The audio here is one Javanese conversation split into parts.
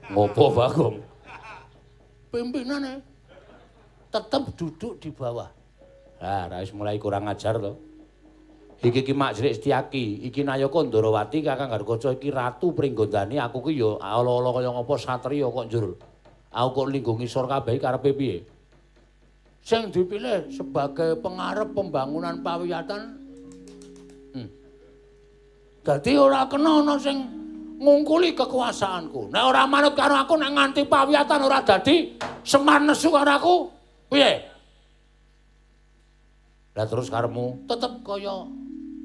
Ngopo Bagong? Pimpinane tetep duduk di bawah. Lah, wis mulai kurang ajar to. Iki ki Mak Jrik Setyaki, iki Nayaka Ndarawati Kakang Garkaca iki Ratu Pringgondani, aku ki ya ala-ala kaya ngapa satriya kok njur. Aku kok linggo ngisor kabeh karepe piye? Sing dipilih sebagai pengarep pembangunan pawiyatan. Dadi ora kena ana sing ngungkuli kekuasaanku. Nek ora manut karo aku, nek nganti pawiyatan ora dadi, Semar nesu karo aku, piye? Lah terus karepmu tetep kaya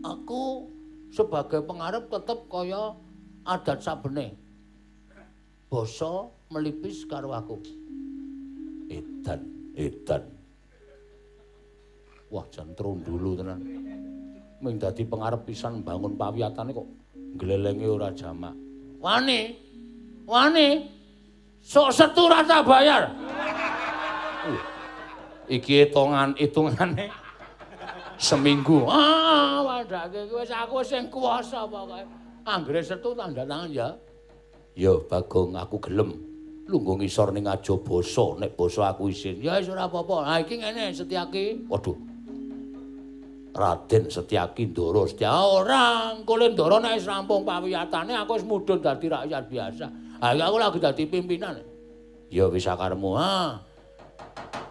aku sebagai pengarep tetep kaya adat sabene. Basa melipis karo aku. Edan, edan. Wah, jan trundulu tenan. Ming dadi pengarep pisan bangun pawiyatane kok glelenge ora jamak. Wani. Wani. Sok setu ora tak bayar. Iki hitungane seminggu. Ah, wadake wis aku sing kuwasa pokoke. Anggere setu tanda tangan ya. Ya Bagong, aku gelem. Lungguh ngisor ning aja basa, nek basa aku isin. Ya wis ora apa-apa. Ha iki ngene Setyaki. Waduh. Raden Setyaki Ndara Setya ora, engko le Ndara nek wis rampung pawiyatane aku wis mudhun dadi rakyat biasa. Ha iki aku lagi dadi pimpinan. Ya wis sakarepmu. Ha.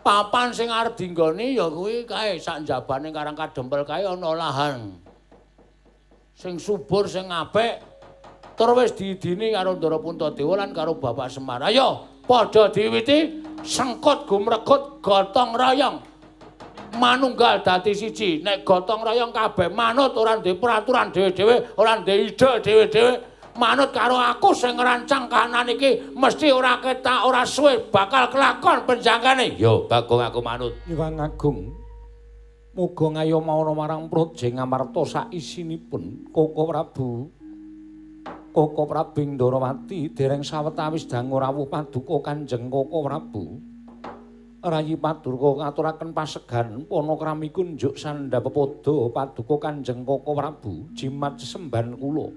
Papan sing arep dinggoni ya kuwi kae sak njabane Karang Kadempel kae ana lahan. Sing subur sing apik tur wis diidini karo Ndara Puntadewa lan karo Bapak Semar. Ayo padha diwiwiti sengkut gumregut gotong royong. Manunggal dadi siji. Nek gotong royong kabeh manut ora ndek peraturan dhewe-dhewe, ora ndek ide dhewe-dhewe, manut karo aku sing ngrancang kahanan iki mesti ora ketak ora suwe bakal kelakon penjangkane. Yo Bagong aku manut. Hyang Agung, muga ngayoma marang Praja Ngamarta saisinipun Koko Prabu. Koko Prabu Ndarawati dereng sawetawis dangu rawuh paduka Kanjeng Koko Prabu. Rayi Padurka ngaturaken pasegan panakrami kunjuk sandha pepodo paduka Kanjeng Koko Prabu jimat sesembahan kula.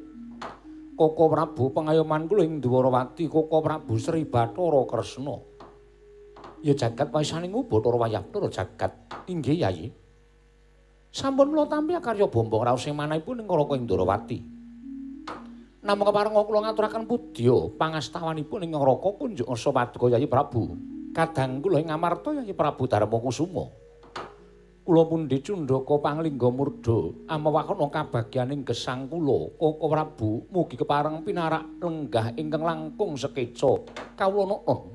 Koko Prabu pengayoman kula ing Dwarawati Koko Prabu Sri Bathara Kresna. Ya jagat waisaning Bathara Wayabdara jagat. Inggih Yayi. Sampun kula tampi karya bombong raos sing manahipun ing Raka ing Dwarawati. Namung keparenga kula ngaturaken pudya pangastawanipun ing Raka kunjuk ngarsa paduka Yayi Prabu. Kadang kula ing Ngamarta Yayi Prabu Darma Kusuma. Kula pundi cundhaka panglingga murda amewakana kabagyaning gesang kula Koko Prabu mugi kepareng pinarak lenggah ingkang langkung sekeca kawula nuwun.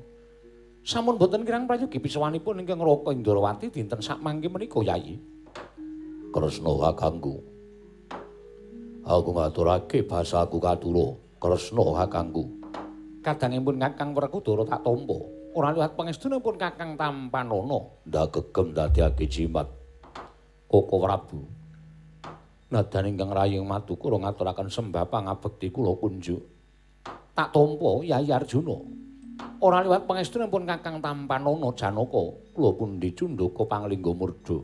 Sampun boten kirang prayogi pisawanipun ingkang Raka Indrawati dinten sakmangke menika Yayi. Kresna kakangku. Aku ngaturake basaku katura Kresna kakangku. Kadangipun Kakang Werkudara tak tampa. Ora liwat pangestunipun Kakang Tampanana. Ndak gegem dadiake jimat Koko Prabu. Nadan ingkang raying madukara ngaturaken sembah pangabekti kula kunjuk. Tak tampa Yayi Arjuna. Ora liwat pangestunipun Kakang Tampanana Janaka, kula pundi cundhaka panglingga murda.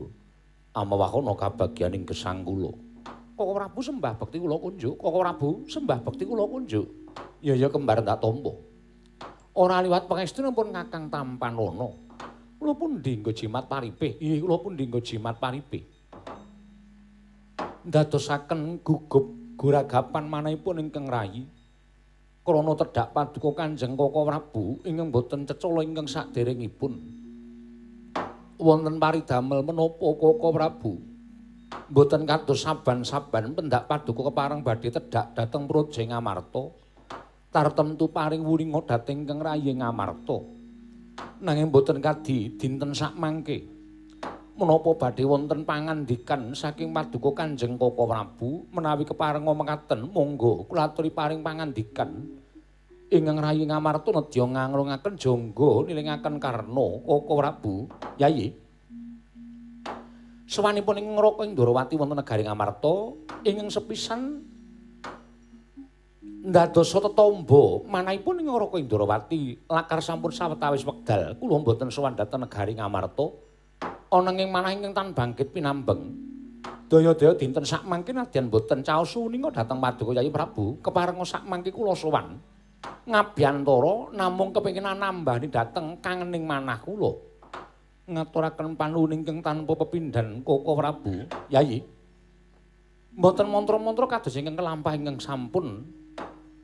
Amewakana kabagyaning gesang kula. Koko Prabu sembah bekti kula kunjuk. Koko Prabu sembah bekti kula kunjuk. Ya ya kembar tak tampa. Ora liwat pangestunipun Kakang Tampanana. Kula pundi nggo jimat paripe? Inggih kula pundi nggo jimat paripe? Ndadosaken gugup guragapan manahipun ingkang rayi. Krana tedhak paduka Kanjeng Koko Prabu ingkang boten cecala ingkang saderengipun. Wonten paridamel menapa Koko Prabu? Mboten kados saban-saban pendak paduka kepareng badhe tedhak dhateng Praja Ngamarta. Tartemtu paring wuninga dhateng ingkang rayi Ngamarta. Nanging boten kadi dinten sakmangke. Menapa badhe wonten pangandikan saking paduka Kanjeng Koko Prabu menawi keparenga mekaten monggo kula aturi paring pangandikan. Ingkang rayi Ngamarta nedya ngangrungaken jangga nilingaken karna Koko Prabu. Yayi. Sowanipun ing Raka Indrawati wonten negari Ngamarta ingkang sepisan ndadosa tetamba manahipun ing Raka Indrawati lakar sampun sawetawis wekdal kula mboten sowan dhateng negari Ngamarta. Ana ing manah ingkang tan bangkit pinambeng. Daya-daya dinten sakmangke nadyan boten caos suninga dhateng Paduka Yayi Prabu, keparenga sakmangke kula sowan ngabyantara namung kepengin nambani dhateng kangening manah kula. Ngaturaken panuwun ingkang tanpa pepindhan Koko Prabu. Yayi, mboten mantra-mantra kados ingkang kelampah ingkang sampun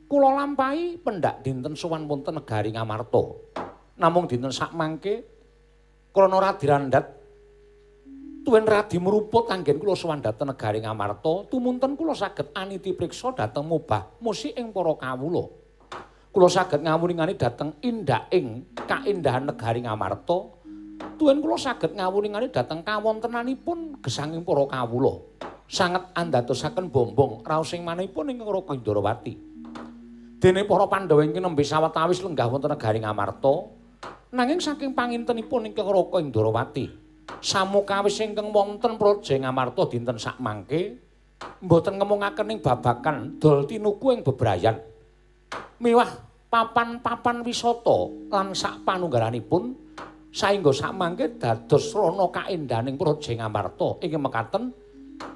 kula lampahi pendak dinten sowan wonten negari Ngamarta. Namung dinten sakmangke krana radi randhat tuwin radi mruput anggen kula sowan dhateng negari Ngamarta, tumunten kula saged aniti priksa dhateng mobah musik ing para kawula. Kula saged ngawuningani dhateng indaking kaendahan negari Ngamarta, tuwin kula saged ngawuningani dhateng kawontenanipun gesanging para kawula. Sanget andadosaken bombong raosing manahipun ingkang Raka Indrawati. Dene para Pandhawa ingkang nembe sawetawis lenggah wonten negari Ngamarta, nanging saking pangintenipun ingkang Raka Indrawati, samukawis ingkang wonten praja Ngamarta dinten sakmangke mboten ngemungaken ing babagan dol tinuku ing bebrayan. Miwah papan-papan wisata lan sak panunggalanipun saengga sakmangke dados srana kaendahaning praja Ngamarta ingkang mekaten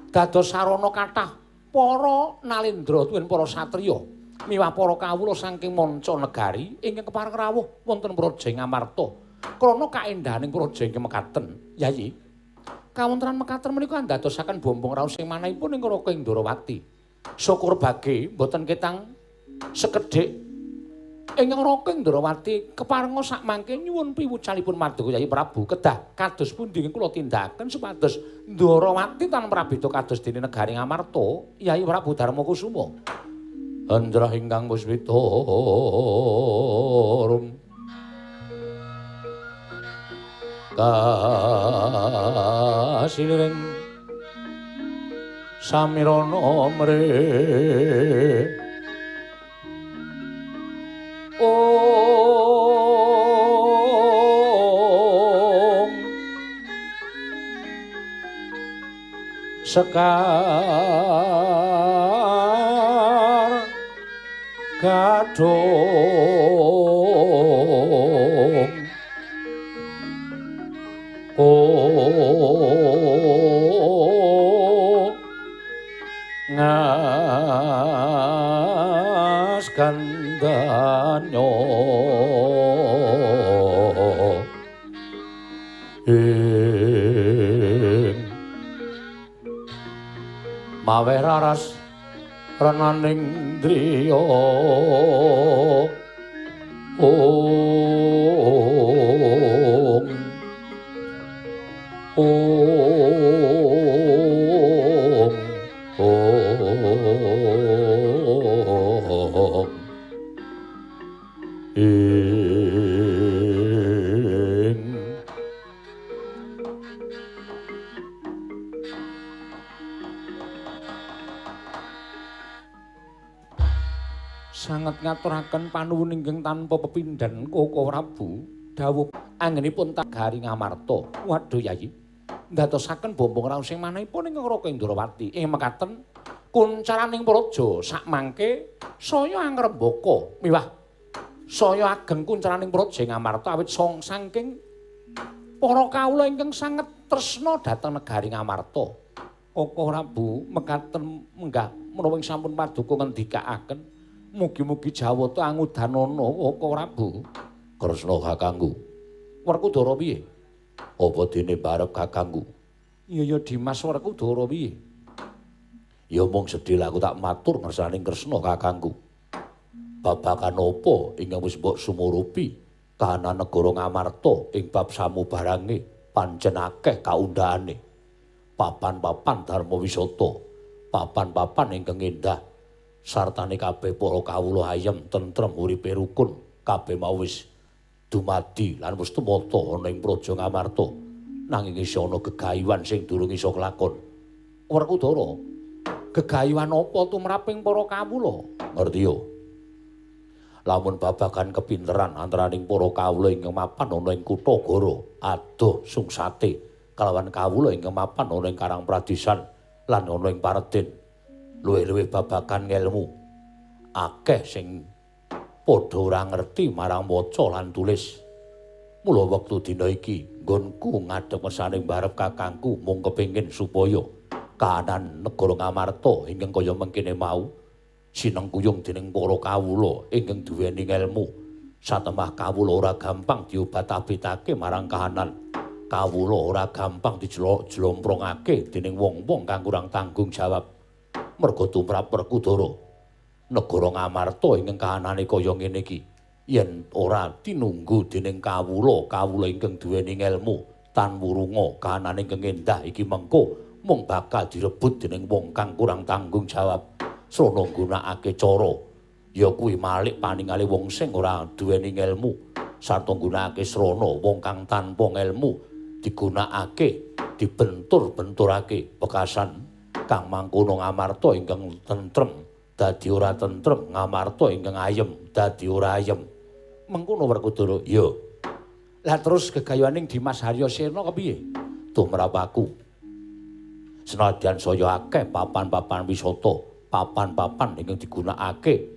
dados sarana kathah para nalendra tuwin para satriya miwah para kawula saking manca negari ingkang kepareng rawuh wonten praja Ngamarta krana kaendahaning praja ingkang mekaten. Yayi, kawontenan mekaten menika andadosaken bombong raos ing manahipun ing Raka Indrawati. Syukur bage mboten ketang sekedhik ingkang Raka Indrawati keparenga sakmangke nyuwun piwucalipun Paduka Yayi Prabu kedah kados pundi kula tindakaken supados Ndrawati tan prabeda kados dene negari Ngamarta. Yayi Prabu Darma Kusuma. Andrah ingkang puspita rum kasiliring samirana mre ong sekar gadhong ngas gandanyo ing mawe raras renaning driya ong ong ong ing sanget ngaturaken panuwun ingkang tanpa pepindhan Koko Prabu dawuh anggenipun tagari Ngamarta. Waduh Yayi, ndadosaken bombong raos ing manahipun ingkang Raka Indrawati ing mekaten kuncaraning praja sakmangke saya angrembaka miwah saya ageng kuncaraning praja Ngamarta awit saking para kawula ingkang sanget tresna dhateng negari Ngamarta. Koko Prabu mekaten menggah menawi sampun paduka ngendikaaken mugi-mugi Jawata angudanana Koko Prabu. Kresna kakangku. Werkudara piye? Apa dene barep kakangku? Iya ya Dimas, Werkudara piye? Ya mung sedhil aku tak matur ngersaning Kresna kakangku. Babagan apa ingkang wis mbok sumurupi kahanan negara Ngamarta ing bab samubarange pancen akeh kaundhakane. Papan-papan dharma wisata, papan-papan ingkang endah sartane kabeh para kawula ayem tentrem uripe rukun, kabeh mau wis dumadi lan wis tumata ana ing praja Ngamarta. Nanging isih ana gegayuhan sing durung iso kelakon. Werkudara, gegayuhan apa tumraping para kawula? Ngerti yo. Lamun babagan kepinteran antaraning para kawula ingkang mapan ana ing kutha Goro, adoh sungsate kalawan kawula ingkang mapan ana ing Karang Pradisan lan ana ing Pareden. Luwih-luwih babagan ngelmu akeh sing padha ora ngerti marang maca lan tulis. Mula wektu dina iki nggonku ngadhep ngersane barep kakangku mung kepengin supaya Kahanan negara Ngamarta ingkang kaya mengkene mau sinengkuyung dening para kawula ingkang duweni ngelmu. Satemah kawula ora gampang diobat-abetake marang kahanan. Kawula ora gampang dijlomprongake dening wong-wong kang kurang tanggung jawab. Merga tumrap Werkudara, negara Ngamarta ingkang kahanane kaya ngene iki yen ora tinunggu dening kawula, kawula ingkang duweni ngelmu tan wurunga kahanane ingkang endah iki mengko mung bakal direbut dening wong kang kurang tanggung jawab. Srana nggunakake cara ya kuwi malik paningale wong sing ora duweni ngelmu sarta nggunakake srana wong kang tanpa ngelmu digunakake dibentur-benturake bekasan kang mangkono Ngamarta ingkang tentrem dadi ora tentrem, Ngamarta ingkang ayem dadi ora ayem. Mengkono Werkudara. Ya. Lah terus gegayuhaning Dimas Haryasena kepiye? Tumrap aku senadyan saya akeh papan-papan wisata, papan-papan ingkang digunakake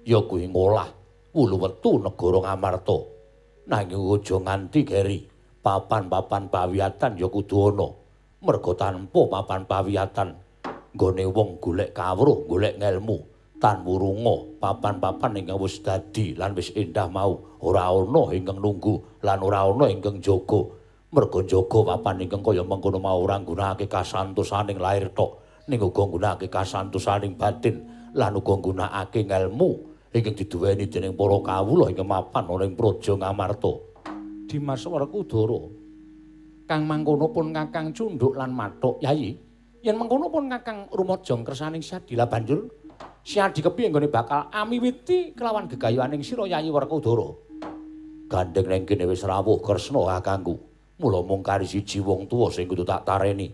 ya kuwi ngolah wulu wetu negara Ngamarta. Nanging aja nganti geri, papan-papan pawiyatan ya kudu ana. Merga tanpa papan pawiyatan nggone wong golek kawruh, golek ngelmu, tan wurunga papan-papan ingkang wis dadi lan wis endah mau ora ana ingkang nunggu lan ora ana ingkang jaga. Merga njaga papan ingkang kaya mengkono mau ora nggunakake kasantosaning lair tok, ning uga nggunakake kasantosaning batin lan uga nggunakake ngelmu ingkang diduweni dening para kawula ingkang mapan ana ing Praja Ngamarta. Dimas Werkudara, kang mangkono pun Kakang cundhuk lan mathuk. Yayi, yen mengkono pun Kakang rumajang kersaning Syadi. Lah banjur Syadi kepiye nggone bakal amiwiti kelawan gegayuhaning sira Yayi Werkudara? Gandeng ning kene wis rawuh Kresna kakangku. Mula mung kari siji wong tuwa sing kudu tak tareni.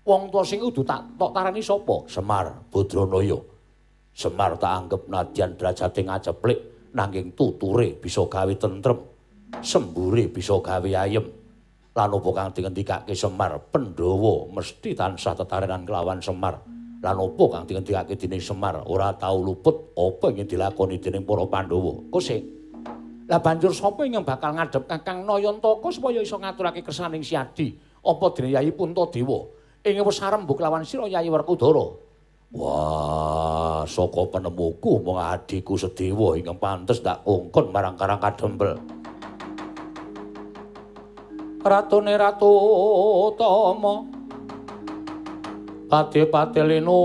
Wong tuwa sing kudu tak tareni sapa? Semar Badranaya. Semar tak anggep nadyan derajate ngaceplik nanging tuture bisa gawe tentrem, sembure bisa gawe ayem. Lan apa kang dingendikake Semar, Pandhawa mesti tansah tetarenan kelawan Semar. Lan apa kang dingendikake dening Semar ora tau luput apa ingkang dilakoni dening para Pandhawa. Kose. Lah banjur sapa ingkang bakal ngadhep Kakang Nayantaka supaya iso ngaturake kersaning Syadi? Apa dene Yayi Puntadewa ingkang wis sarembug lawan sira Yayi Werkudara? Wah, saka penemuku mung adhiku Sedewa ingkang pantes tak kongkon marang Karang Kadempel. Ratune Ratu Tama pati-pati linu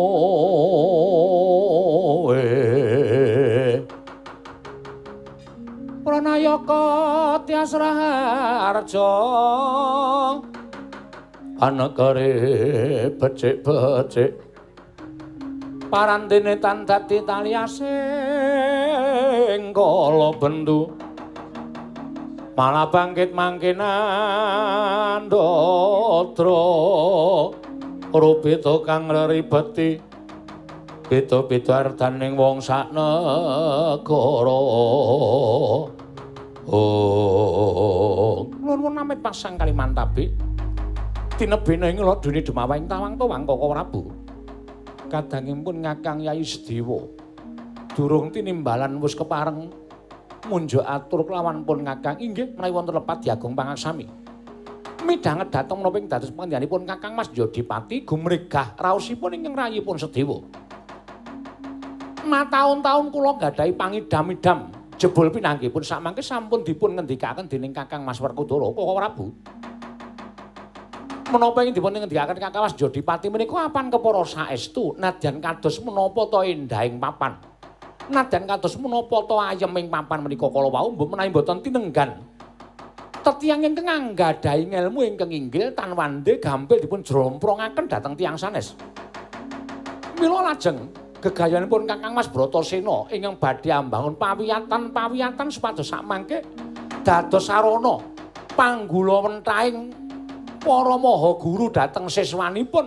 Pranayaka Tyas Raharja anegare becik-becik parandene tan dadi taliasing kala bendu malah bangkit mangkenan dodro rupita kang reribeti beda-beda ardaning wong sak negara. Oh, nuwun amit pasang Kalimantabe tinebene ing ladune Demawang Tawang-tawang Koko Prabu. Kadangipun Kakang Yayi Sedewa durung tinimbalan wis kepareng munjuk atur kelawan pun Kakang inggih menawi wonten lepat diagung pangaksami. Midhanget dhateng menapa ing dados panjenenganipun Kakang Mas Jodipati gumregah raosipun ingkang rayipun Sedewa. Mataun-taun kula nggadahi pangidam-idam jebul pinanggihipun samangke sampun dipun ngendikaken dening Kakang Mas Werkudara Koko Prabu. Menapa ing dipun ngendikaken Kakang Mas Jodipati menika apan kepara saestu nadyan kados menapa ta endahing papan. Nadyan kados menapa ta ayeming papan menika kala wau mbok menawi mboten tinenggan. Tetiyang ingkang anggadhahi ngelmu ingkang inggil tan wande gampil dipun jromprongaken dhateng tiyang sanes. Mila lajeng gegayanipun Kakang Mas Bratasena ingkang badhe ambangun pawiyatan-pawiyatan supados sakmangke dados sarana panggulawentahing para maha guru dhateng siswanipun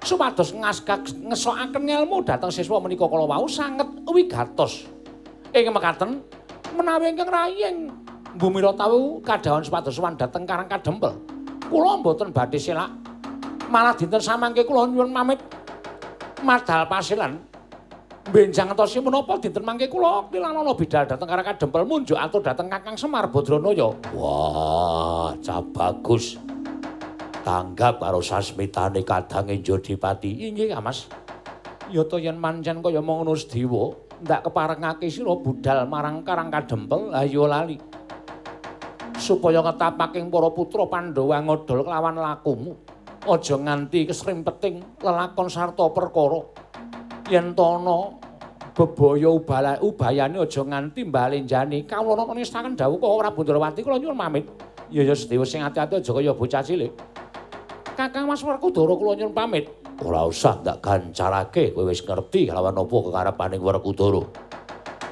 supados ngesokaken ngelmu dhateng siswa menika kala wau sanget wigatos. Ing mekaten menawi ingkang raying Bumi Ratawu kadhawuhan supados sowan dhateng Karang Kadempel. Kula mboten badhe selak. Malah dinten samangke kula nyuwun pamit madal pasilan. Benjang entosi menapa dinten mangke kula kilanana bidal dhateng Karang Kadempel munjuk atur dhateng Kakang Semar Badranaya. Wah, cah bagus. Tanggap karo sasmitane kadange Jodipati. Inggih, Mas. Ya to yen mancen kaya ngono Sedewa, ndak keparengake sira budal marang Karang Kadempel, ayo lali. Supaya ngetapaking para putra Pandhawa ngodol kelawan lakumu. Aja nganti kesrimpeting lelakon sarta perkara. Yen to ana bebaya ubayane aja nganti mbalenjani. Kawula nestaken dawuh Koko Prabu Ndrawati, kula nyuwun pamit. Ya ya Sedewa sing ati-ati aja kaya bocah cilik. Kakang Mas Werkudara kula nyuwun pamit. Ora usah ndak gancarake, kowe wis ngerti kelawan apa kekarepaning Werkudara.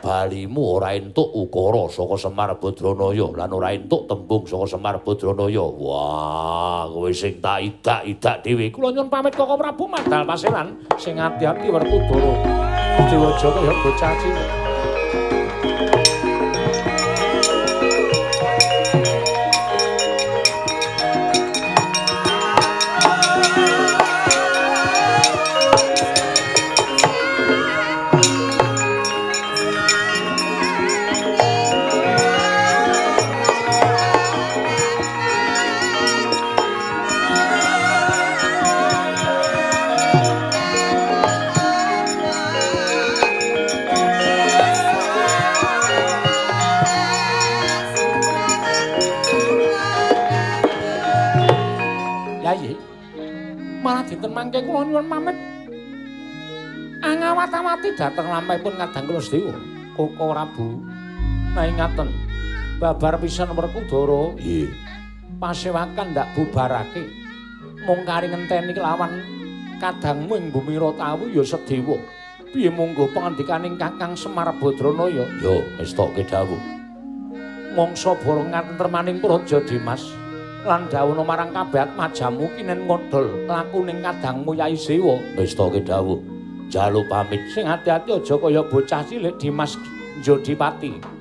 Balimu ora entuk ukara saka Semar Badranaya lan ora entuk tembung saka Semar Badranaya. Wah, kowe sing tak idak-idak dhewe. Kula nyuwun pamit Koko Prabu madal paselan sing ati-ati Werkudara. Dewa aja kaya bocah cilik. Mangke kula nyuwun pamit. Angawat-awati dhateng lampahipun kadang kula Sedewa. Koko Prabu. Nah ingaten, babar pisan Werkudara. Nggih. Pasewakan ndak bubarake. Mung kari ngenteni kelawan kadangmu ing bumi Rotawu ya Sedewa. Piye monggo pangandikaning Kakang Semar Badranaya? Yo, estoke dawuh. Mangsa bareng ngatentremaning Praja Dimas. Lan dawuhna marang kabeh atmajamu kinen ngodol lakuning kadangmu Yai Sewa. Ngestoke dawuh. Njaluk pamit sing ati-ati aja kaya bocah cilik Dimas Jodipati.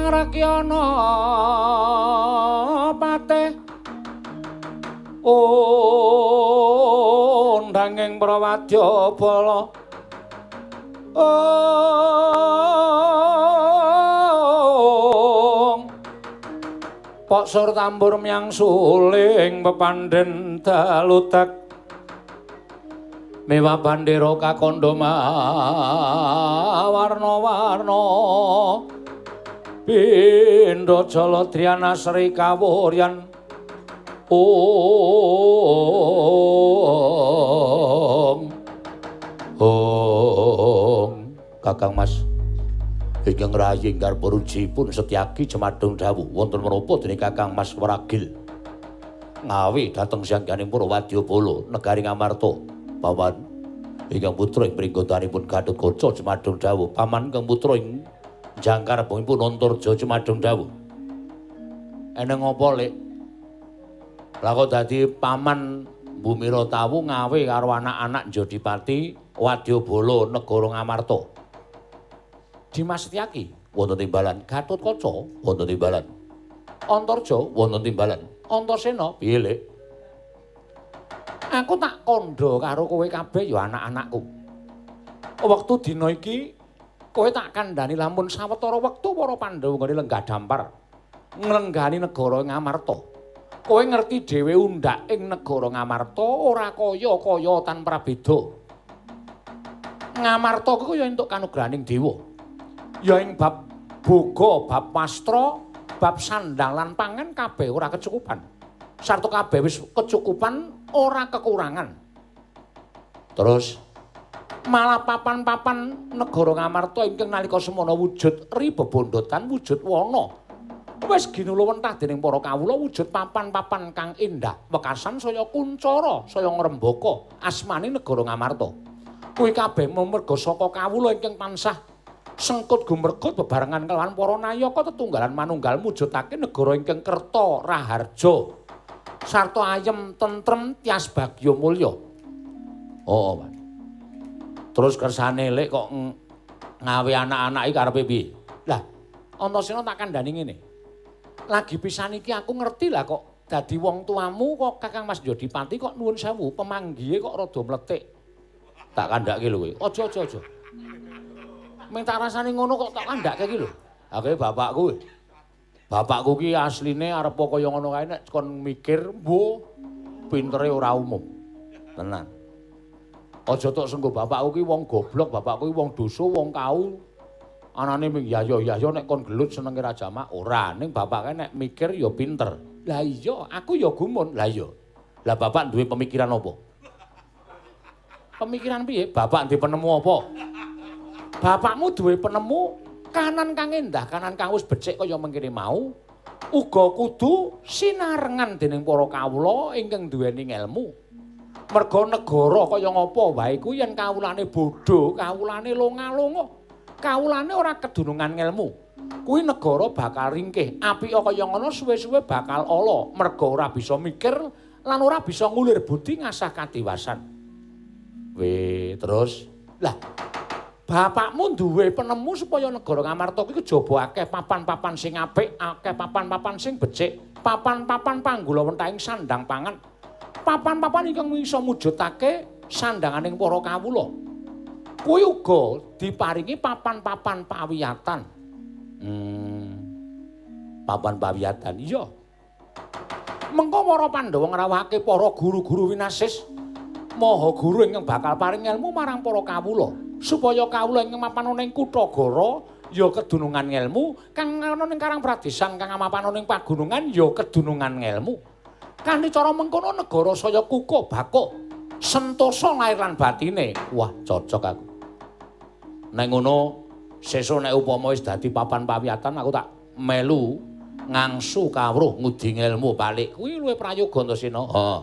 Rakyana patih undanging prawadya bala ong poksur tambur myang suling pepandhen dalutek Mewah bandera kakandha warna-warna pindha jala driyana sri kawuryan ong ong. Kakang Mas ingkang rayi ingkang rujipun Setyaki jemadung dawuh wonten menapa dene Kakang Mas Wragil ngawi dhateng sangganing Purwadyabala negari Ngamarta. Paman ingkang putra ing pringgotanipun Gatotkaca jemadung dawuh. Paman ingkang putra ing jangkar bongipun Antarja jemadung dawuh. Eneng apa, Lek? Lah kok dadi paman Bumira Tawu ngawe karo anak-anak Jodipati Wadyabala negara Ngamarta. Dimas Setyaki wonten timbalan, Gatotkaca wonten timbalan, Antarja wonten timbalan, Antasena piye, Lek? Aku tak kandha karo kowe kabeh ya anak-anakku. Wektu dina iki kowe tak kandhani lamun sawetara wektu para Pandhawa nggone lenggah dampar nglenggani negara Ngamarta. Kowe ngerti dhewe undhak ing negara Ngamarta ora kaya-kaya tan prabeda. Ngamarta kuwi ya entuk kanugrahaning dewa. Ya ing bab boga, bab wastra, bab sandang lan pangan kabeh ora kecukupan. Sarta kabeh wis kecukupan ora kekurangan. Terus malah papan-papan negara Ngamarta ingkang nalika semana wujud ri bebondotan wujud wana wis ginuluwentah dening para kawula wujud papan-papan kang endah wekasan saya kuncara saya ngrembaka asmane negara Ngamarta. Kuwi kabeh merga saka kawula ingkang tansah sengkut gumergut bebarengan kelawan para nayaka tetunggalan manunggal mujudake negara ingkang kerta raharja sarta ayem tentrem tias bagya mulya. Oh, Mas. Terus kersane Lek kok ngawe anak-anak iki karepe piye? Lah, Antasena tak kandhani ngene. Lagi pisan iki aku ngerti lah kok dadi wong tuamu kok Kakang Mas Jodipati kok nuwun sewu pemanggihe kok rada mletik. Tak kandhake lho kowe. Aja aja aja. Ming tak rasane ngono kok tak kandhake iki lho. Ha kowe bapakku. Bapakku ki asline arep kaya ngono kae nek kon mikir, mbuh pintere ora umum. Tenan. Aja tok senggo bapakku ki wong goblok, bapakku ki wong dosa, wong kau. Anane ming yayo-yayo nek kon gelut senenge ra jamak ora, ning bapake nek mikir ya pinter. Lah iya, aku ya gumun. Lah iya. Lah bapak duwe pemikiran apa? Pemikiran piye? Bapak duwe penemu apa? Bapakmu duwe penemu kanan kang endah, kanan kang wis becik kaya mengkene mau, uga kudu sinarengan dening para kawula ingkang duweni ngelmu. Merga negara kaya ngapa wae kuwi yen kawulane bodho, kawulane longa-longa, kawulane ora kedunungan ngelmu, kuwi negara bakal ringkih. Apika kaya ngono suwe-suwe bakal ala, merga ora bisa mikir lan ora bisa ngulir budi ngasah kadiwasan. Weh, terus lah bapakmu duwe penemu supaya negara Ngamarta kuwi kejaba akeh papan-papan sing apik, akeh papan-papan sing becik, papan-papan panggulawentahing sandang pangan, papan-papan ingkang iso mujudake sandanganing para kawula. Kuwi uga diparingi papan-papan pawiyatan. Papan pawiyatan. Iya. Mengko para Pandhawa ngrawuhake para guru-guru winasis, maha guru ingkang bakal paring ilmu marang para kawula. Supaya kawula ingkang mapan ana ing Kutagara ya kedunungan ngelmu, kang ana ning Karang Pradesan kang mapan ana ing pagunungan ya kedunungan ngelmu. Kanthi cara mengkono negara saya kukuh bakuh, sentosa lair lan batine. Wah, cocok aku. Nek ngono sesuk nek upama wis dadi papan pawiyatan aku tak melu ngangsu kawruh ngudi ngelmu balik. Kuwi luwih prayoga Antasena. Heeh.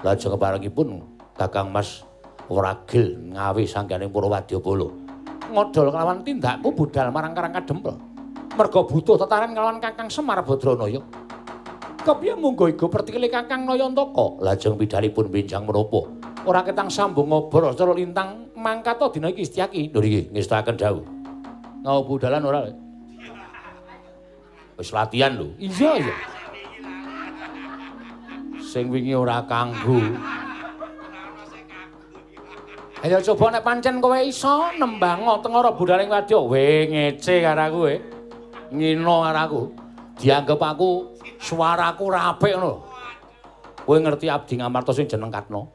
Lajeng keparengipun Kakang Mas Wragil ngawi sangganing Purwadyabala. Ngodol kelawan tindakku budal marang Karang Kadempel. Merga butuh tetaren kelawan Kakang Semar Badranaya. Kepiye munggo iga pertikile Kakang Nayantaka? Lajeng pidhalipun benjang menapa? Ora ketang sambung ngobrol cara lintang mangkata dina iki Setyaki. Lho iki ngestakaken dawuh. Ngau budalan ora? Wis latihan lho. Iya iya. Sing wingi ora kanggo. Ayo coba nek pancen kowe iso nembang tengara budaling wadya. We ngece karo aku we. Ngino karo aku. Dianggep aku suaraku ora apik ngono. Kowe ngerti abdi Ngamarta sing jeneng Katno?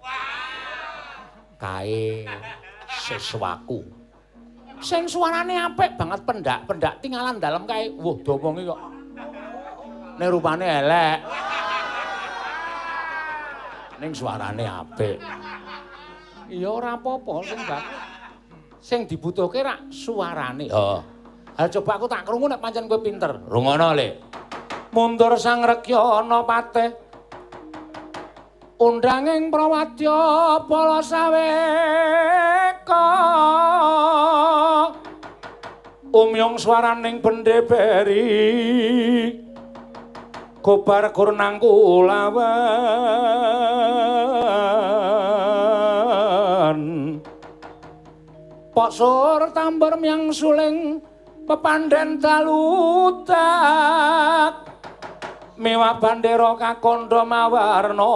Kae siswaku. Sing suarane apik banget pendak-pendak tinggalan dalem kae. Wah, diomongi kok. Nek rupane elek. Ning suarane apik. Ya ora apa-apa sing sing dibutuhke rak suarane. Heeh. Ha coba aku tak krungu nek pancen kowe pinter. Rungono, Le. Mundur Sang Rekyana patih. Undanging prawadya bala saweka. Umyung swaraning bendhe beri. Kobar kurnang kulawan. Pok sur tambur myang suling pepandhen dalutak. Miwah bandera kakandha mawarna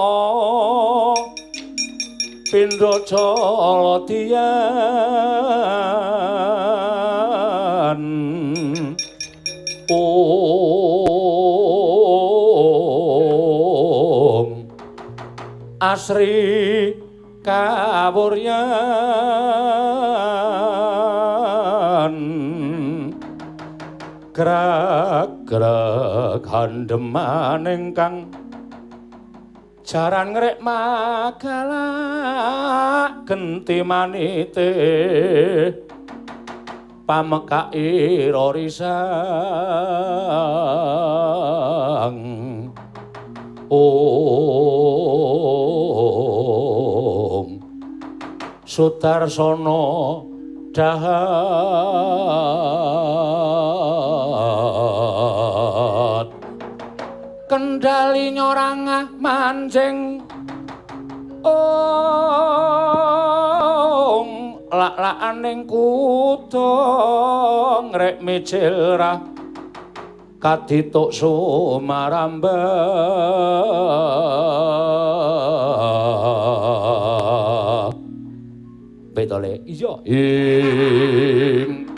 pindha jaladiyan. Om asri kawuryan. Grag-grag handeman ingkang jaran ngrek magalak genti manite pamekake rorisang. Om Sudarsana dahat kendali nyorangah mancing. Ong lak-lakaning kutha ngrek mijil rah kadituk sumaramba. Betole iya ing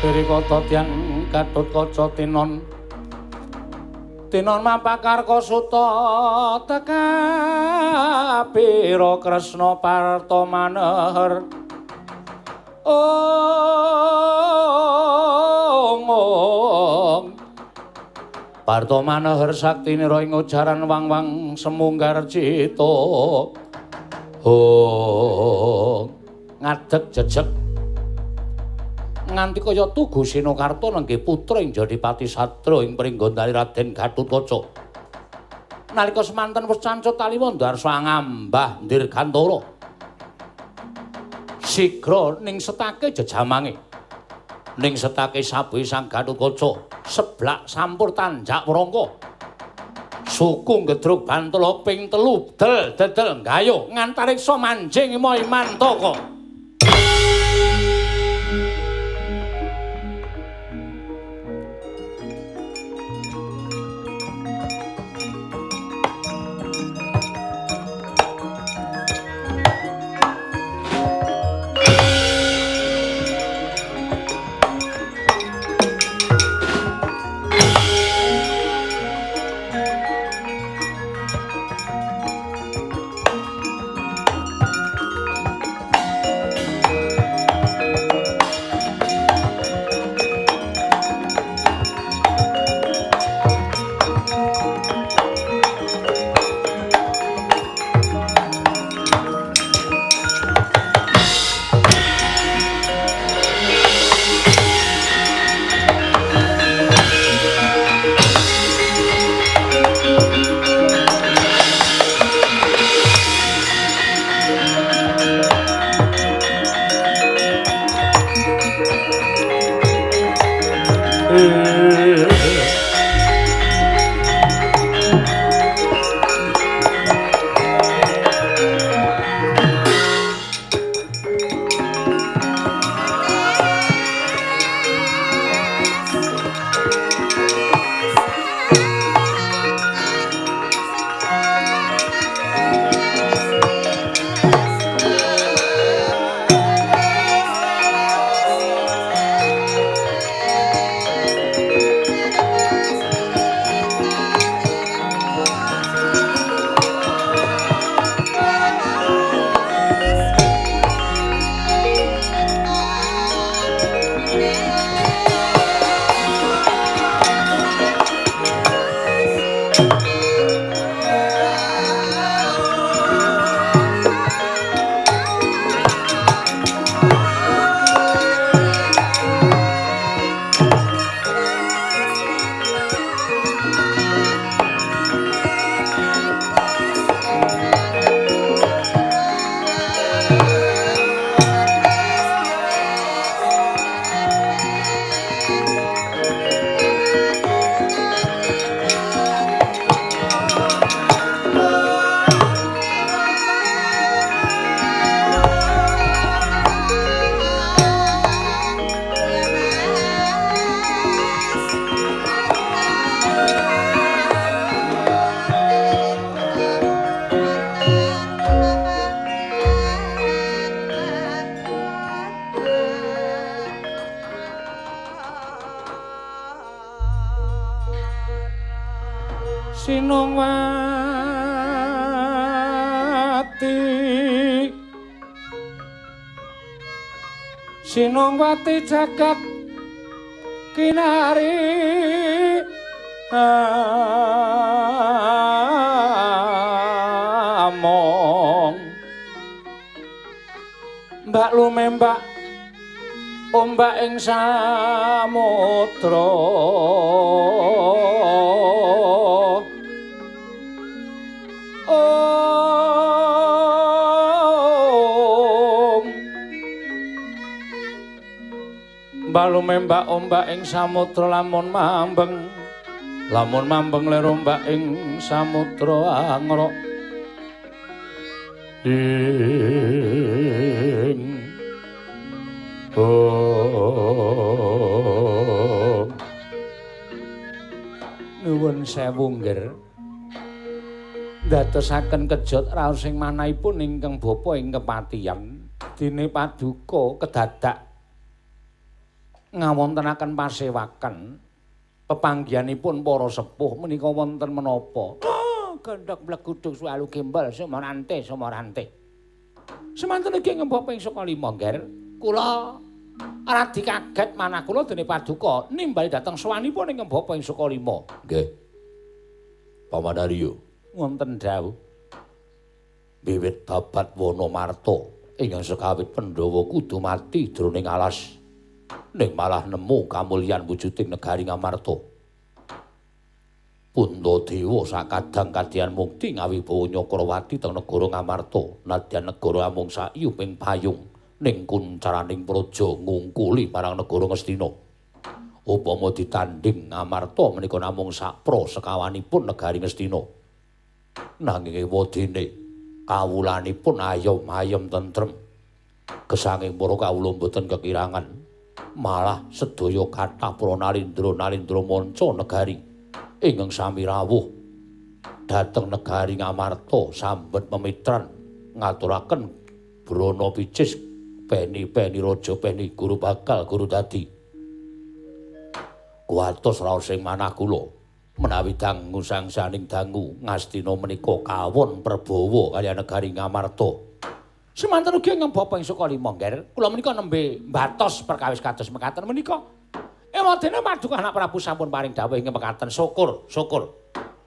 Birikata tiyang Gatotkaca tinon tinon mapakarka suta tekapira Kresna Parta maneher ong ong Parta maneher saktinira ing ujaran wang-wang semunggar cita ong ngadeg jejeg nganti kaya tugu Sinakarta nenggih putra ing Jadipati Satra ing Pringgondani Raden Gatotkaca. Nalika semanten wis cancut taliwa ndarsa ngambah Dirgantara. Sigra ning setake jejamange. Ning setake sabuhe Sang Gatotkaca, seblak sampur tanjak wrangka. Suku ngedruk bantala ping 3 del dedel gayuh ngantariksa manjing Imantaka. Sinongwati Sinongwati jagat kinari among mbak lumembak ombak ing samudra om mbak lumembak ombak ing samudra lamun mambeng lir ombak ing samudra angrok ing om. Nuwun sewu nggih. Ndadosaken kejot raos ing manahipun ingkang bapa ing kepatihan dene paduka kedadak Ngawontenaken pasewakan pepanggihanipun para sepuh menika wonten menapa? Oh, gendhek mleguduk suwalu gembel sumarante sumarante. Semanten iki ngembah ping saka 5, Ngger. Kula radi kaget manah kula dene paduka nimbali dhateng sowanipun ing Bapa ing Sukalima. Nggih. Paman Arya, wonten dawuh. Wiwit babat Wanamarta ingkang sekawit Pandhawa kudu mati jroning alas ning malah nemu kamulyan wujuding negari Ngamarta. Puntadewa sakadang kadian mukti ngawibawa Nyakrawati teng negara Ngamarta, nadyan negara amung saiyuping payung ning kuncaraning praja ngungkuli marang negara Ngastina. Upama ditanding Ngamarta menika namung sakpra sekawanipun negari Ngastina. Nanging ewadene kawulanipun ayom-ayem tentrem. Gesanging para kawula mboten kekirangan, malah sedaya kathah para nalindra-nalindra manca negari ingkang sami rawuh dhateng negari Ngamarta sambet memitran ngaturaken brana picis peni-peni raja peni guru bakal guru dadi. Kuwatos raos ing manah kula menawi dangu sangsaning dangu Ngastina menika kawon perbawa kaliyan negari Ngamarta. Semanten ugi ing Bapa ing Sukalima, Ngger. Kula menika nembe mbatos perkawis kados mekaten menika. Ewadene paduka anak Prabu sampun paring dawuh ing mekaten. Syukur, syukur.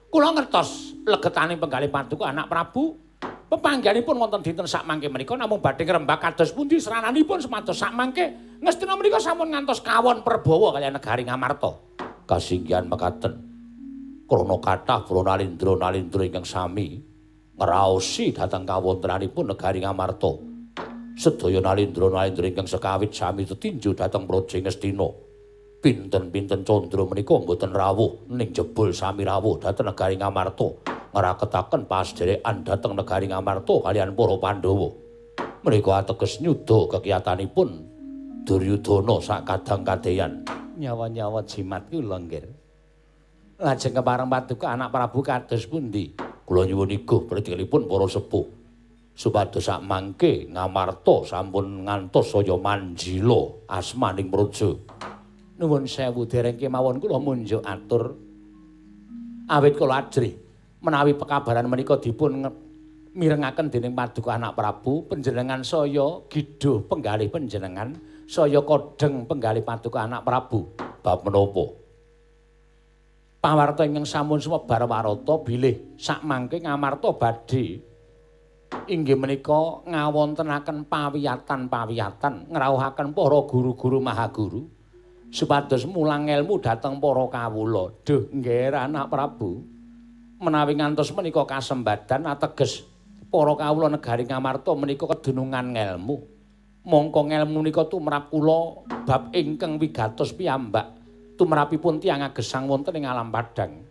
Kula ngertos legetaning penggalih paduka anak Prabu. Pepanggihanipun wonten dinten sakmangke menika namung badhe ngrembak kados pundi srananipun supados sakmangke Ngastina menika sampun ngantos kawon perbawa kaliyan negari Ngamarta. Kasinggihan mekaten. Krana kathah para nalindra-nalindra ingkang sami ngraosi dhateng kawontenanipun negari Ngamarta. Sedaya nalindra-nalindra ingkang sekawit sami tetinju dhateng praja Ngastina. Pinten-pinten candra menika mboten rawuh ning jebul sami rawuh dhateng negari Ngamarta ngraketaken pasdherekan dhateng negari Ngamarta kaliyan para Pandhawa. Menika ateges nyuda kekiyatanipun Duryudana sakadang kadeyan. Nyawa-nyawa jimat kula, Nggir. Lajeng kepareng paduka anak Prabu kados pundi? Kula nyuwun iguh pretikelipun para sepuh supados sakmangke Ngamarta sampun ngantos saya manjila asmaning praja. Nuwun sewu dereng kemawon kula munjuk atur. Awit kula ajrih menawi pekabaran menika dipun mirengaken dening paduka anak Prabu, panjenengan saya gidhuh penggalih panjenengan, saya kodheng penggalih paduka anak Prabu. Bab menapa? Pawarta ingkang sampun sumebar warata bilih sakmangke Ngamarta badhe inggih menika ngawontenaken pawiyatan-pawiyatan ngrawuhaken para guru-guru mahaguru supados mulang ilmu dhateng para kawula. Duh, Ngger anak Prabu, menawi ngantos menika kasembadan ateges para kawula negari Ngamarta menika kedunungan ngelmu. Mongko ngelmu menika tumrap kula bab ingkang wigatos piyambak tumrapipun tiyang agesang wonten ing alam padhang.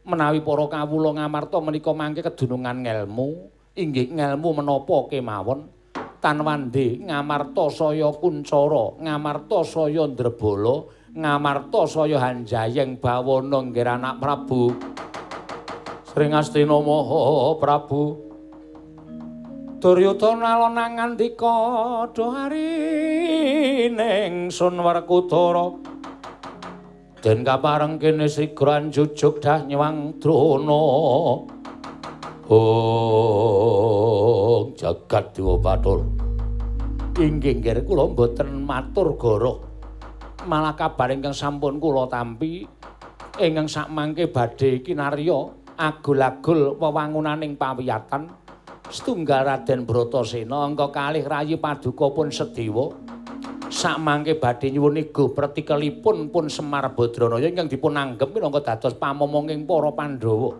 Menawi para kawula Ngamarta menika mangke kedunungan ngelmu, inggih ngelmu menapa kemawon tan wande Ngamarta saya kuncara, Ngamarta saya ndrebala, Ngamarta saya hanjayeng bawana. Nggih anak Prabu. Sring Astina Maha Prabu. Duryudana alon ngandika duh arining sun Werkudara. Den kapareng kene sigra jujuk dah nyewang Drona. Oh, jagat dewa bathara. Inggih nggih kula mboten matur goroh. Malah kabar ingkang sampun kula tampi ingkang sakmangke badhe kinarya agul-agul wewangunaning pawiyatan setunggal Raden Bratasena angka kalih rayi paduka pun Sedewa sakmangke badhe nyuwun iguh pretikelipun pun Semar Badranaya ingkang dipun anggep minangka dados pamomonging para Pandhawa.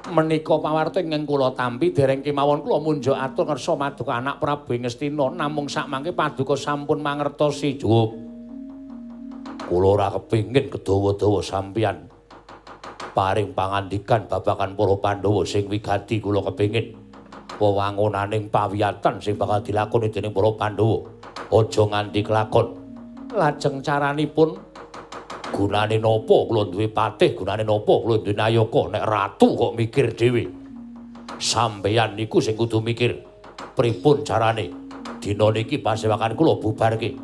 Menika pawarta ingkang kula tampi dereng kemawon kula munjuk atur ngersa maduka anak Prabu Ngastina namung sakmangke paduka sampun mangertosi. Cukup. Kula ora kepingin kedawa-dawa sampeyan paring pangandikan babagan para Pandhawa sing wigati. Kula kepingin wewangunaning pawiyatan sing bakal dilakoni dening para Pandhawa aja nganti kelakon. Lajeng caranipun gunane napa kula duwe patih, gunane napa kula duwe nayaka nek ratu kok mikir dhewe. Sampeyan niku sing kudu mikir pripun carane dina niki pasewakan kula bubarke.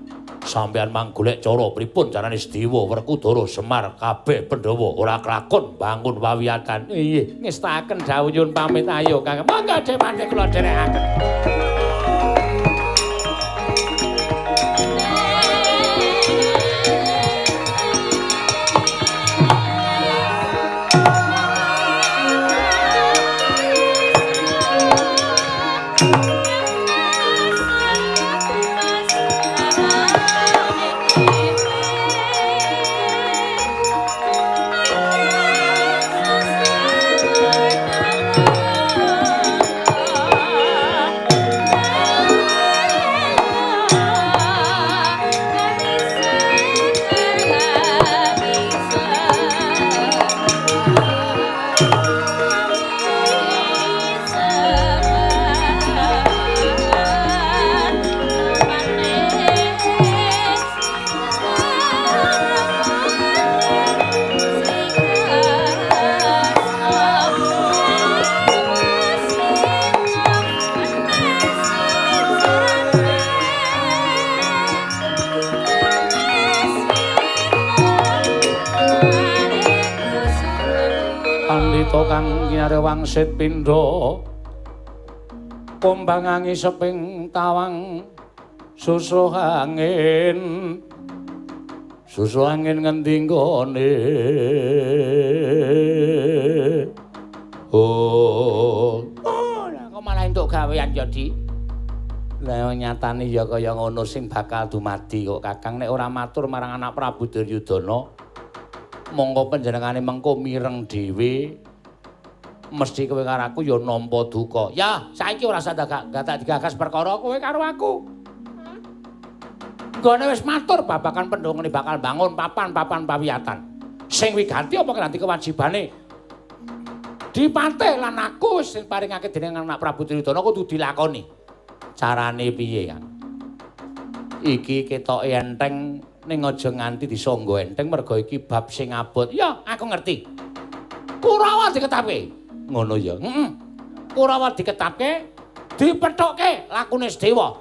Sampeyan mang golek cara pripun carane Sedewa, Werkudara, Semar, kabeh Pandhawa ora kelakon bangun wawiyatan. Inggih, ngestakaken dawuh nyuwun pamit ayo Kang. Monggo Depati kula dherekaken. Kang kinare wangsit pindha kombangangi seping tawang susuh angin, susuh angin ngendi nggone. Oh, oh, kok malah entuk gawean ya, Di. Lah nyatane ya kaya ngono sing bakal dumadi kok Kakang nek ora matur marang anak Prabu Duryudana. Monggo panjenengane mengko mireng dhewe. Mesti kowe karo aku ya nampa duka. Ya, saiki ora usah tak digagas perkara kowe karo aku. Nggone wis matur babagan Pandhawa ngene bakal bangun papan-papan pawiyatan. Sing wigati apa nanti kewajibane dipatih lan aku sing paringake dening anak Prabu Duryudana kudu dilakoni. Carane piye, Kang? Iki ketoke enteng ning aja nganti disangga enteng mergo iki bab sing abot. Ya, aku ngerti. Kurawa diketapke. Ngono ya. Heeh. Kurawa diketapke, dipethokke lakune Sedewa.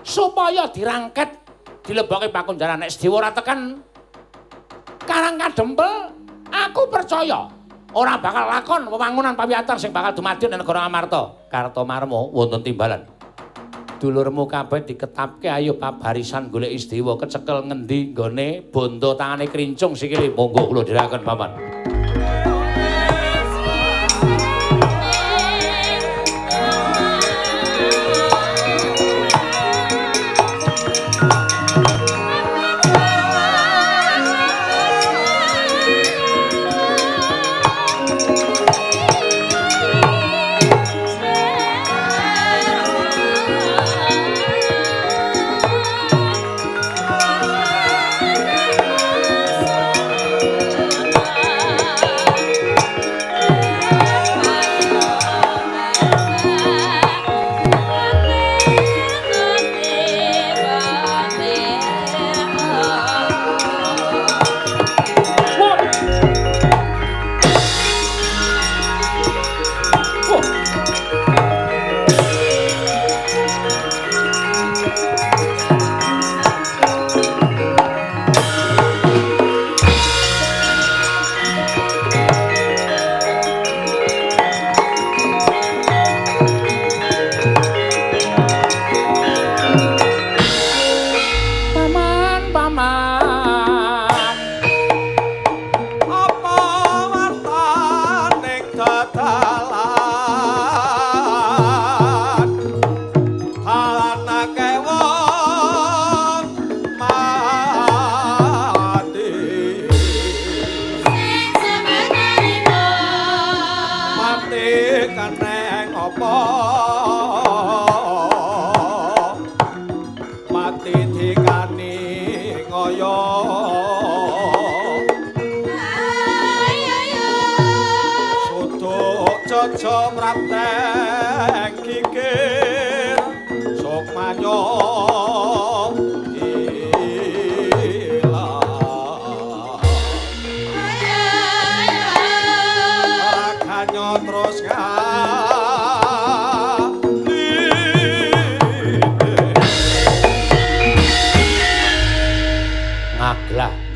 Supaya dirangket dilebokke pakunjaran nek Sedewa ora tekan Karang Kadempel, aku percaya ora bakal lakon wewangunan pawiyatan sing bakal dumadi ning negara Amarta. Kartomarma wonten timbalan. Dulurmu kabeh diketapke ayo babarisan golek Sedewa kecekel ngendi nggone bondo tangane krincung sikile. Monggo kula dherekaken paman.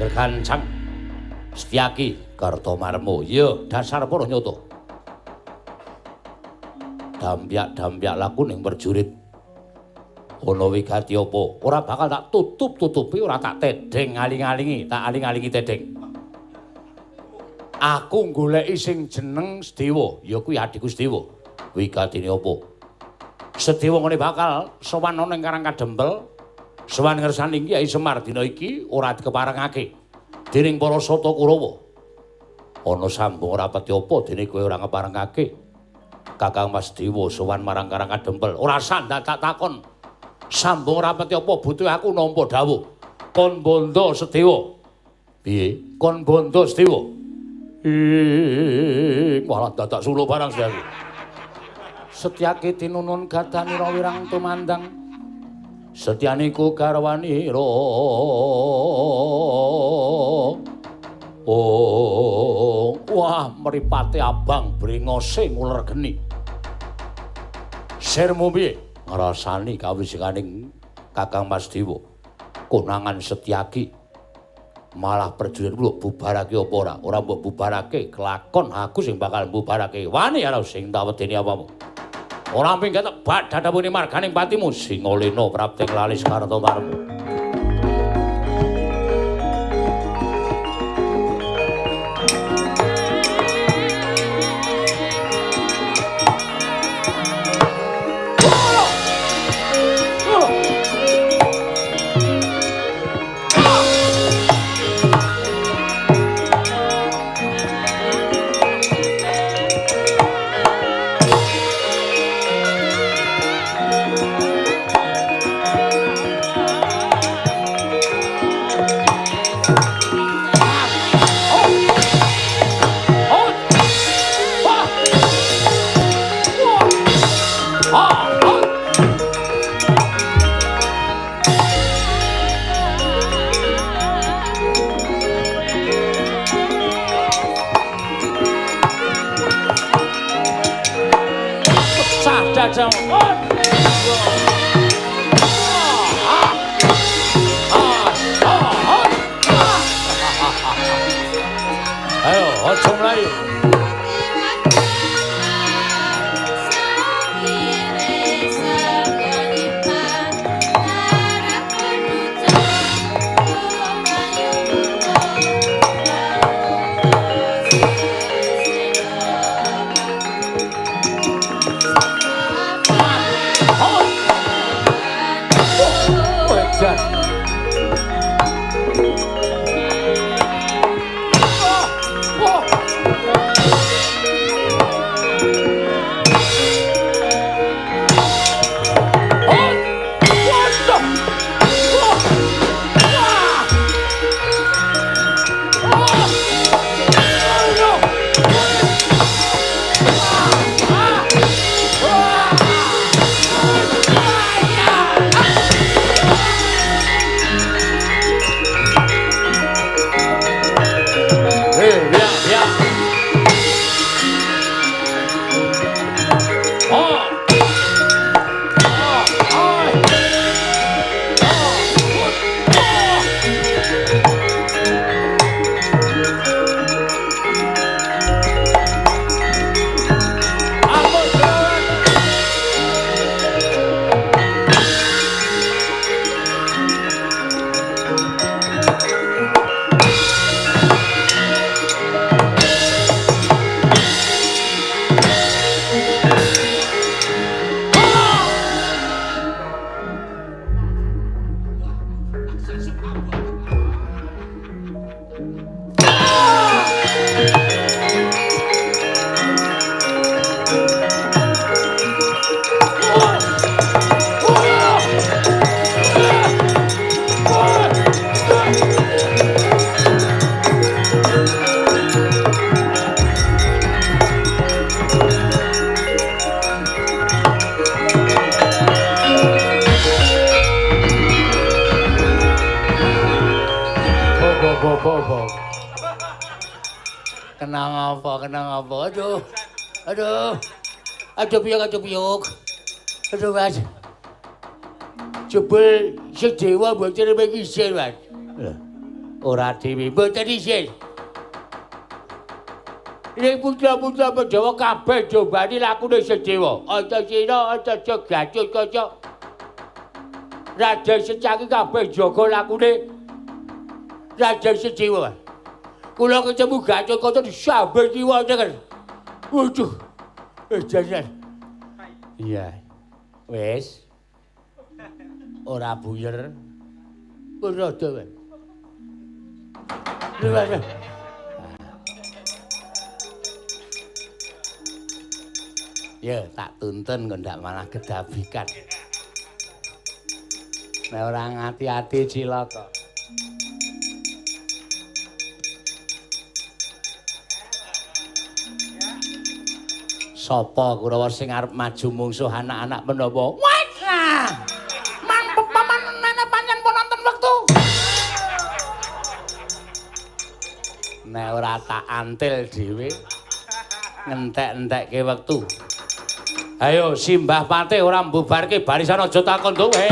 Gergancang Setyaki Kartomarmo. Ya, dasar para nyata. Dampyak-dampyak laku ning prajurit. Ana wigati apa? Ora bakal tak tutup-tutupi, ora tak tedheng aling-alingi, tak aling-alingi tedheng. Aku goleki sing jeneng Sedewa, ya kuwi adhiku Sedewa. Wigatine apa? Sedewa ngene bakal sowan ana ing Karang Kadempel. Sowan ngersani Kyai Semar dina iki ora dikeparengake dening para Sata Kurawa. Ana sambung ora peti apa dene kowe ora ngeparengake Kakang Mas Dewa sowan marang Karang Kadempel. Ora sandak tak takon. Sambung ora peti apa butuh aku nampa dawuh. Kon bondo Sedewa. Piye? Kon bondo Sedewa. Ih, malah dadak suluh barang Setyaki. Setyaki tinunun gadanira wirang tumandang. Setyaniku garwanira. Oh, wah mripate abang brengose nguler geni. Sirmu piye? Ngrasani kawisikaning Kakang Mas Dewa. Konangan Setyaki. Malah prajurit mbok bubarake apa ora? Ora mbok bubarake, kelakon aku sing bakal mbubarake. Wani karo sing tak wedeni apamu. Ora minggat bak dadapune marganing patimu Singalena prapting lalis Kartomarmo. Ayo, aja mlayu. Kenang apa? Aduh. Aduh. Aduh piyok, aduh piyok. Aduh, Mas. Jebul Sedewa mbok cereme isin, Mas. Lho. Ora dhewe mboten isin. Ning putra-putra Pandhawa kabeh jombani lakune Sedewa. Antasena, Antaja, Gatotkaca. Raden Secaki kabeh jaga lakune Raden Sedewa. Kula ketemu Gatotkaca disamber kiwa tengen. Waduh. Jajan. Iya. Wis. Ora buyer. Ora dawa. Ya, tak tuntun kok ndak malah gedabikan. Nek ora ngati-ati cilaka. Sapa Kurawa sing arep maju mungsuh anak-anak menapa? Wah! Man paman nene pancen pun nonton wektu. Nek ora tak antil dhewe ngentek-entekke wektu. Ayo Simbah Patih ora mbubarke barisan aja takon duwe.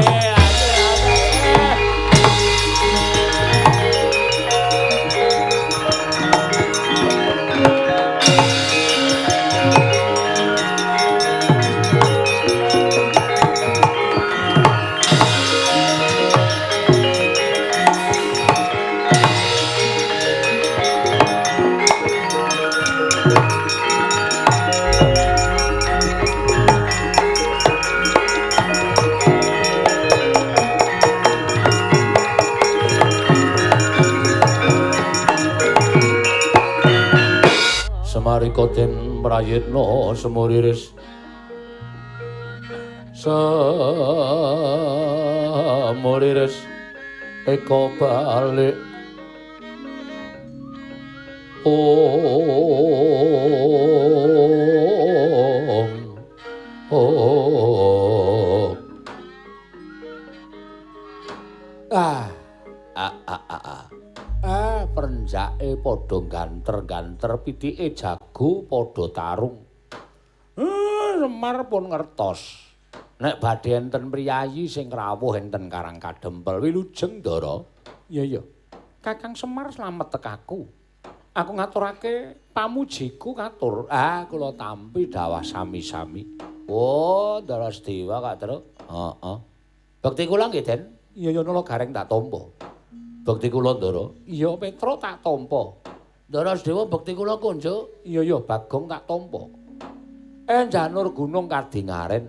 Semarika den prayitna semuriris semuriris eka balik ong ong ah ah ah ah ah perenjake padha ganter-ganter pitike jago padha tarung. Semar pun ngertos nek badhe enten priyayi sing rawuh enten Karang Kadempel. Wilujeng Ndara. Iya iya. Kakang Semar slamet tekaku. Aku ngaturake pamujiku katur. Ah kula tampi dawah sami-sami. Oh, Ndara Sedewa Kak Truk. Heeh. Bekti kula nggih, Den. Iya iya nala gareng tak tampa. Bekti kula Ndara. Iya Petro tak tampa. Ndara Sedewa bekti kula konjuk. Iya iya Bagong tak tampa. Janur gunung kadingaren.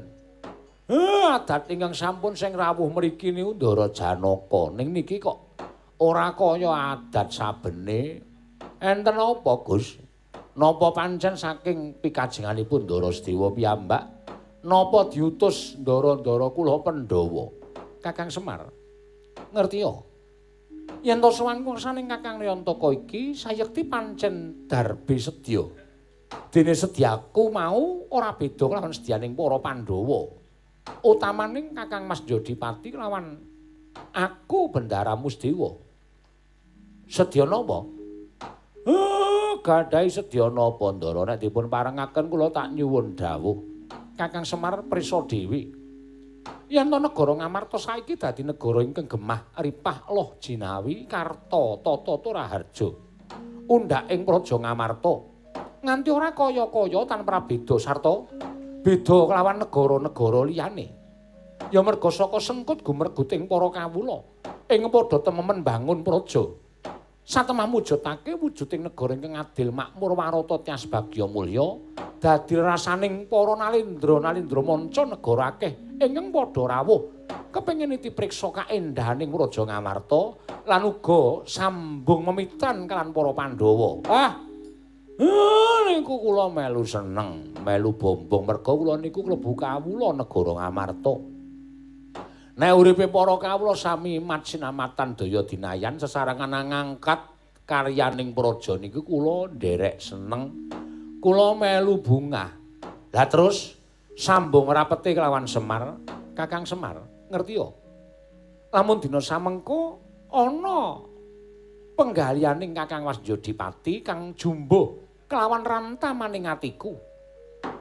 Adat ingkang sampun sing rawuh mriki niku Ndara Janaka. Ning niki kok ora kaya adat sabene. Enten apa, Gus? Napa pancen saking pikajenganipun Ndara Sedewa piyambak? Napa diutus ndara-ndara kula Pandhawa? Kakang Semar, ngerti ya? Yen to sowan ngrsaning Kakang Nayantaka iki sayekti pancen darbe sedya. Dene sedyaku mau ora beda kelawan sedyaning para Pandhawa. Utamaning Kakang Mas Jodipati kelawan aku Bendara Musdewa. Sedya napa? Gadhahi sedya napa Ndara nek dipun parengaken kula tak nyuwun dawuh. Kakang Semar prisa dhewe. Yen to negara Ngamarta saiki dadi negara ingkang gemah ripah loh jinawi karta tata raharja. Undhaking praja Ngamarta nganti ora kaya-kaya tan prabeda sarta beda kelawan negara-negara liyane. Ya merga saka sengkut gumerguting para kawula ing padha tememen bangun praja. Satemah mujudake wujuding negara ingkang adil makmur warata tyas bagya mulya dadi rasaning para nalendra-nalendra manca negara akeh ingkang padha rawuh kepengin dipriksa kaendahaning Praja Ngamarta lan uga sambung memitan kalawan para Pandhawa. Ah, niku kula melu seneng, melu bombong merga kula niku klebu kawula negara Ngamarta. Nek uripe para kawula sami matsinamatan daya dinayan sesarengan ngangkat karyaning praja niku kula nderek seneng, kula melu bungah. Lah terus sambung rapete kelawan Semar, Kakang Semar, ngerti ya? Lamun dina samengko ana penggalianing Kakang Mas Jodipati kang jumbuh kelawan rantamaning atiku.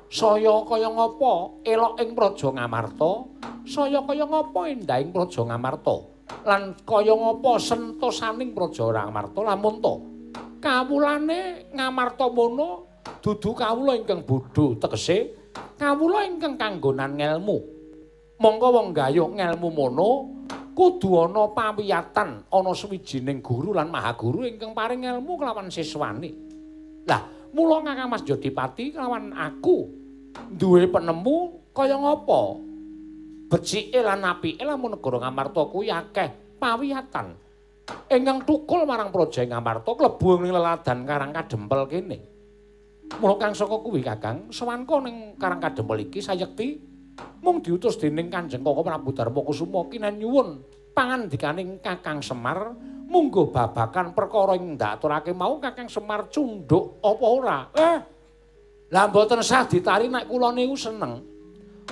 Saya kaya ngapa elok ing Praja Ngamarta, saya kaya ngapa endahing Praja Ngamarta. Lan kaya ngapa sentosaning Praja Ngamarta lamun to kawulane Ngamarta mono dudu kawula ingkang bodho, tegese kawula ingkang kanggonan ngelmu. Mongko wong gayuh ngelmu mono kudu ana pawiyatan, ana sawijining guru lan mahaguru ingkang paring ngelmu kelawan siswane. Lah, mula Kakang Mas Jodipati kelawan aku duwe penemu kaya ngapa becike lan apike lamun negara Ngamarta kuwi akeh pawiyatan ingkang thukul marang Praja Ngamarta klebu ing leladan Karang Kadempel kene. Mula kang saka kuwi Kakang, sawanka ning Karang Kadempel iki sayekti mung diutus dening Kanjeng Kaka Prabu Darma Kusuma kinen nyuwun pangandikaning Kakang Semar mungguh babakan perkara ing ndaturake mau Kakang Semar cundhuk apa ora. Lah mboten sah ditari nek kula niku seneng.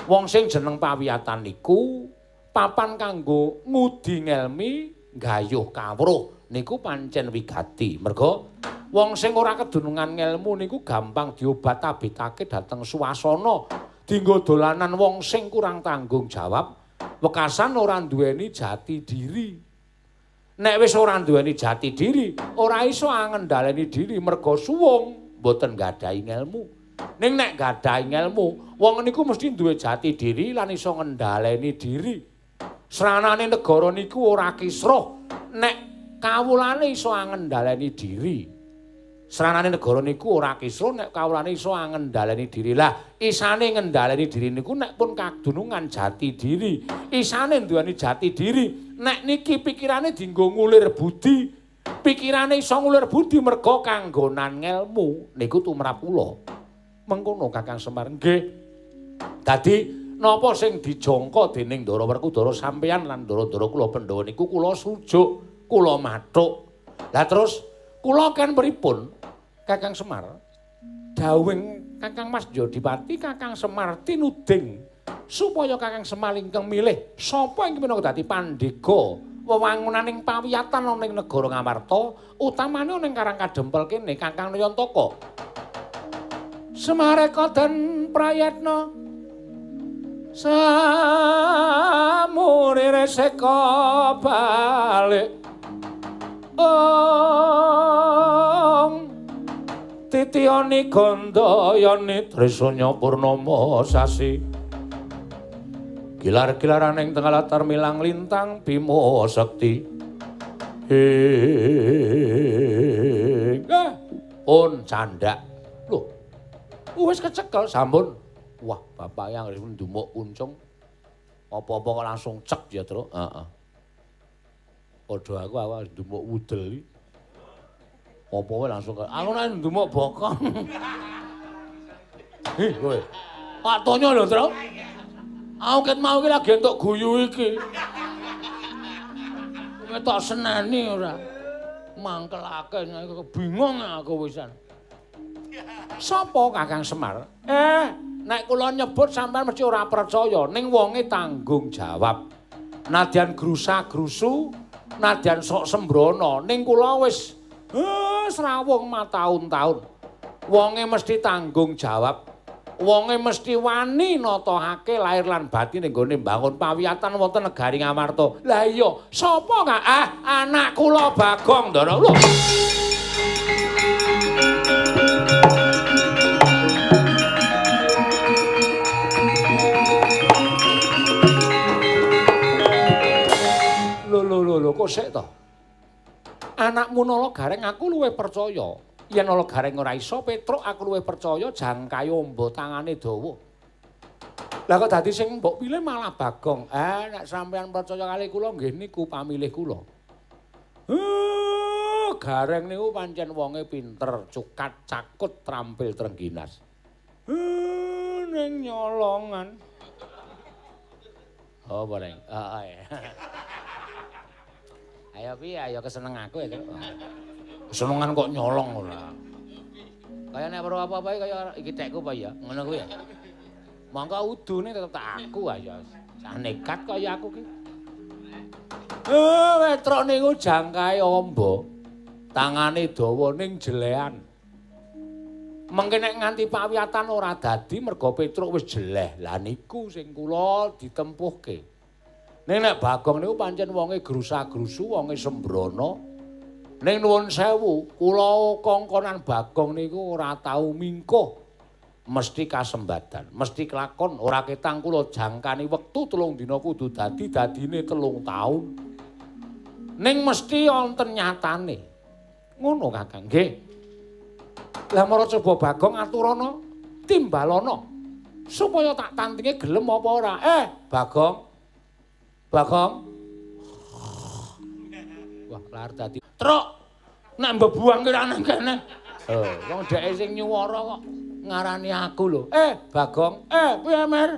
Wong sing jeneng pawiyatan niku papan kanggo ngudi ngelmi gayuh kawruh niku pancen wigati. Merga wong sing ora kedunungan ngelmu niku gampang diobat-abitake dhateng suasana, dienggo dolanan wong sing kurang tanggung jawab, wekasan ora duweni jati diri. Nek wis ora duweni jati diri, ora iso ngendhaleni diri merga suwung mboten nggadahi ngelmu. Ning nek nggadahi ngelmu, wong niku mesti duwe jati diri lan iso ngendhaleni diri. Sranane negara niku ora kisruh nek kawulane iso ngendhaleni diri. Sranane negara niku ora kisruh nek kawulane iso ngendhaleni diri. Lah, isane ngendhaleni diri niku nek pun kadunungan jati diri. Isane nduweni jati diri nek niki pikirane dienggo ngulir budi. Pikirane iso ngulir budi merga kanggonan ngelmu niku tumrap kula. Mengkono Kakang Semar. Nggih. Dadi napa sing dijangka dening Ndara Werkudara sampeyan lan ndara-ndara kula Pandhawa niku kula sujuk, kula mathuk. Lah terus kula ken pripun Kakang Semar? Dawuhing Kakang Mas Jodipati, Kakang Semar tinuding supaya Kakang Semar ingkang milih sapa ing minangka dadi pandega wewangunaning pawiyatan ana ing negara Ngamarta, utamane ana ing Karang Kadempel kene Kakang Nayantaka. Semareka den prayatna samuri reseka balik ong titiyani gandayani trisanya purnama sasi gilar-gilaran ing tengah latar milang lintang bima sekti. Pun candak lho wis kecekel sampun. Wah, bapak yang wis ndumuk kuncung. Apa-apa kok langsung cek ya, Tru. Heeh. Padha aku awak ndumuk wudel iki. Apa wae langsung aku nek ndumuk bokong. Hih, kowe. Pak Tonyo lho, Tru. Aku ket mau iki lagi entuk guyu iki. Kowe tok seneni ora. Mangkelake bingung aku wisan. Sapa Kakang Semar? Nek kula nyebut sampean mesti ora percaya, ning wonge tanggung jawab. Nadyan grusa-grusu, nadyan sok sembrono, ning kula wis srawung mataun-taun. Wonge mesti tanggung jawab. Wonge mesti wani natahake lahir lan batin nggone mbangun pawiyatan wonten negari Ngamarta. Lah iya, sapa Kak? Anak kula Bagong, Ndara. Lho. Lho kok sik to? Anakmu Nala Gareng aku luwih percaya. Yen Nala Gareng ora iso Petruk aku luwih percaya jangkae amba tangane dawa. Lah kok dadi sing mbok pilih malah Bagong. Nek sampean percaya kali kula nggih niku pamilih kula. Gareng niku pancen wonge pinter, cukat, cakut, trampil trengginas. Ning nyolongan. Oh, bareng. Heeh. Ayo piye, ayo keseneng aku ya. Kesenengan kok nyolong ora. Kaya nek perlu apa-apa kaya iki tekku apa ya? Ngono kuwi ya. Mongko udune tetep tak aku ayo. Sak nekat kaya aku ki. Wetrok niku jangkae amba. Tangane dawa ning jelehan. Mengke nek nganti pawiyatan ora dadi merga Petruk wis jeleh. Lah niku sing kula ditempuhke. Ning nek Bagong niku pancen wonge grusa-grusu, wonge sembrono. Ning nuwun sewu, kula kongkonan Bagong niku ora tau mingkuh. Mesti kasembadan, mesti kelakon, ora ketang kula jangkani wektu 3 dina kudu dadi, dadine 3 taun. Ning mesti wonten nyatane. Ngono Kakang, nggih. Lah mara coba Bagong aturana, timbalana supaya tak tantinge gelem apa ora. Bagong. Bagong. Wah, lar dadi truk. Nek mbebuang ki ra nang kene. Wong dheke sing nyuwara kok ngarani aku lho. Bagong. Piye Mer?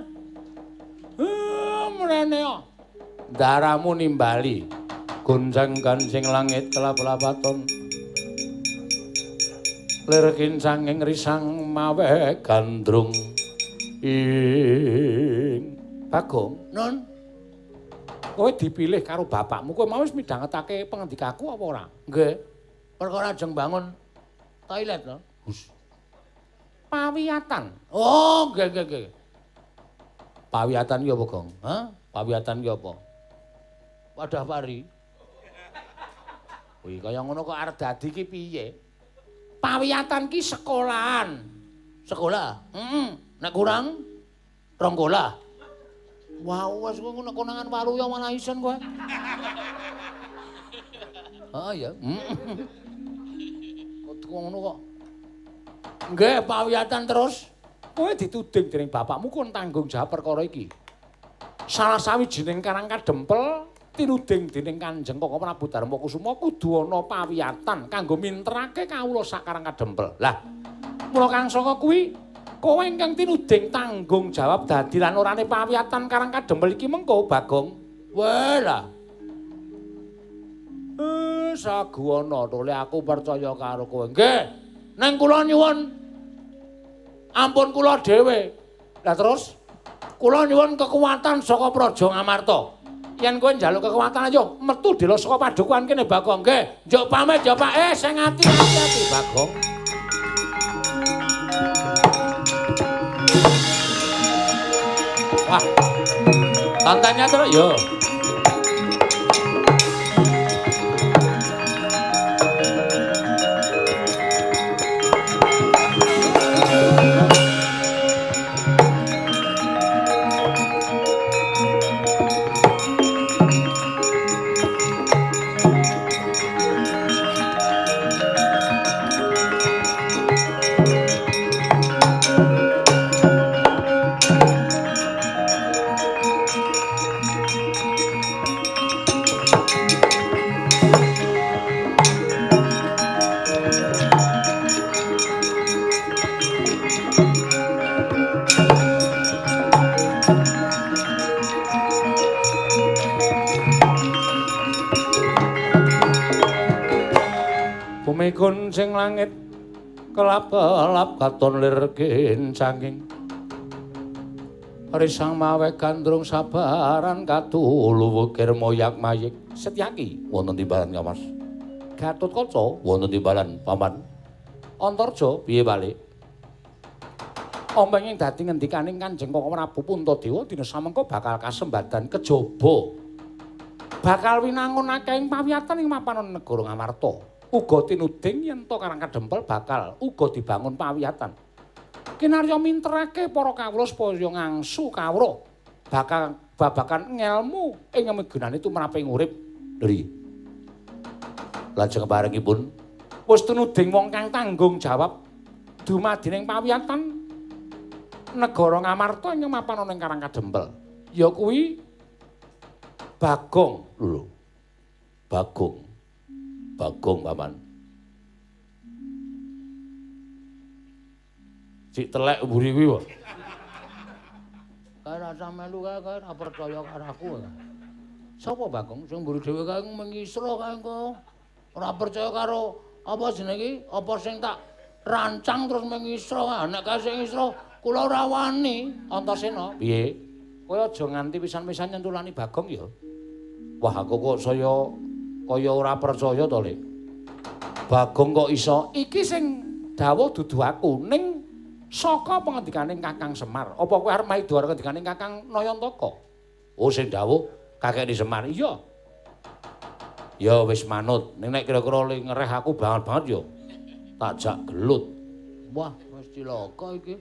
Mrene kok. Ndaramu nimbali. Goncang-gancing langit kelap-lapaton. Lir kincanging risang mawe gandrung. Ing Bagong, Nun. Kowe dipilih karo bapakmu, kowe mau wis midhangetake pengendikaku apa ora? Nggih. Perkara ajeng bangun toilet lho. Hus. Pawiyatan. Oh, nggih nggih nggih. Pawiyatan ki apa, Gong? Hah? Pawiyatan ki apa? Wadah pari. Wih, kaya ngono kok arep dadi ki piye? Pawiyatan ki sekolahan. Sekolah? Heeh. Nek kurang 2 kolah. Wah, wis kowe nek konangan waluya malah isen kowe. Oh iya. Kok ngono kok. Nggih, pawiyatan terus. Kowe dituding dening bapakmu kon tanggung jawab perkara iki. Salah sawijining Karang Kadempel tinuding dening Kanjeng Koko Prabu Darma Kusuma kudu ana pawiyatan kanggo minterake kawula sak Karang Kadempel. Lah, mula kang saka kuwi kowe ingkang tinuding tanggung jawab dadi lan orane pawiyatan Karang Kadempel iki mengko Bagong. Weh lah. Saguwana tole aku percaya karo kowe. Nggih. Neng kula nyuwun ampun kula dhewe. Lah terus kula nyuwun kekuatan saka Praja Ngamarta. Yen kowe njaluk kekuatan ayo metu dela saka padukuhan kene Bagong. Nggih. Njuk pamit ya Pak. Sing ati-ati Bagong. Wah. Tantannya terus yo. Gonceng langit kelap-kelap katon lir kincanging risang mawe gandrung sabaran katulu wukir moyak mayik. Setyaki wonten timbalan Kamas. Gatotkaca wonten timbalan Paman. Antarja piye balik? Ompeng dadi ngendikaning Kanjeng Koko Prabu Puntadewa dina samengko bakal kasembadan kejaba bakal winangun akehing pawiyatan ing mapanan negara Ngamarta. Uga tinuding yen to Karang Kadempel bakal uga dibangun pawiyatan. Kinarya minterake para kawula supaya ngangsu kawruh bakal babagan ngelmu ing migunane tumraping urip. Dri. Lajeng barengipun wis tinuding wong kang tanggung jawab dumadining pawiyatan negara Ngamarta ing mapan ana ing Karang Kadempel. Ya kuwi Bagong lho. Bagong. Bagong Paman. Cik telek mburi kuwi wae. Kae rasa melu kae kae ora percaya karo aku. Sapa Bagong sing mburi dhewe kae mengisro kae engko. Ora percaya karo apa jenenge iki? Apa sing tak rancang terus mengisro. Nek kae sing ngisro kula ora wani. Antasena, piye? Kowe aja nganti pisan-pisan nyentulani Bagong ya. Wah, aku kok saya kaya ora percaya to, Lek. Bagong kok iso? Iki sing dawuh dudu aku ning saka pengendikane Kakang Semar. Apa kowe arep maido karo ngendikane Kakang Nayantaka? Oh, sing dawuh Kakek di Semar. Iya. Ya wis manut. Ning nek kira-kira le ngereh aku banget-banget ya tak jak gelut. Wah, wis cilaka iki.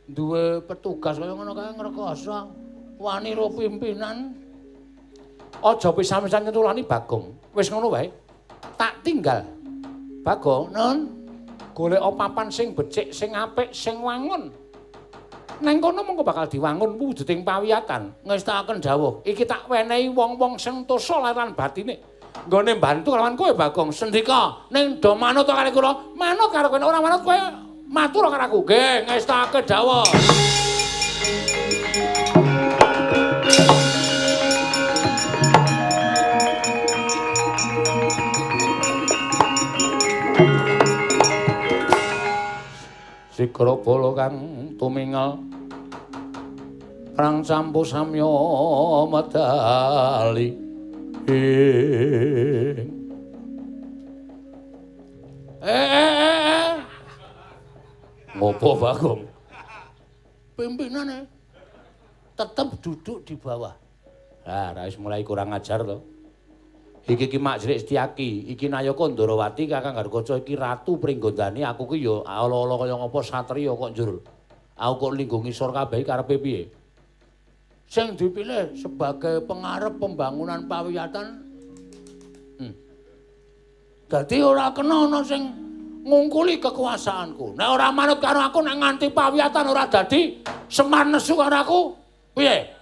Duwe petugas kaya ngono kae ngrekoso. Wani ro pimpinan. Aja pisan-pisan nyetulani Bagong. Wis ngono wae. Tak tinggal. Bagong, Nun, golek papan sing becik, sing apik, sing wangun. Neng kono mengko bakal diwangun wujuding pawiyatan. Ngestakaken dawuh. Iki tak wenehi wong-wong sentosa lan batine. Nggone mbantu lawan kowe Bagong. Sendika, ning do manut karo kula? Manut karo kowe, ora manut kowe matur karo aku. Nggih, ngestakaken dawuh. Sigra bala kang tumingal perang campu samya medali. Ngopo Bagong? Pimpinane tetep duduk di bawah. Ah, wis mulai kurang ajar to. Iki ki Mak Jrik Setyaki, iki Nayaka Ndorowati Kakang Garkaca iki Ratu Pringgondani, aku ki ya ala-ala kaya ngapa satriya kok njur. Aku kok linggo ngisor kabeh karepe piye? Sing dipilih sebagai pengarep pembangunan pawiyatan. Dadi ora kena ana sing ngungkuli kekuasaanku. Nek ora manut karo aku nek nganti pawiyatan ora dadi Semar nesu karo aku, piye?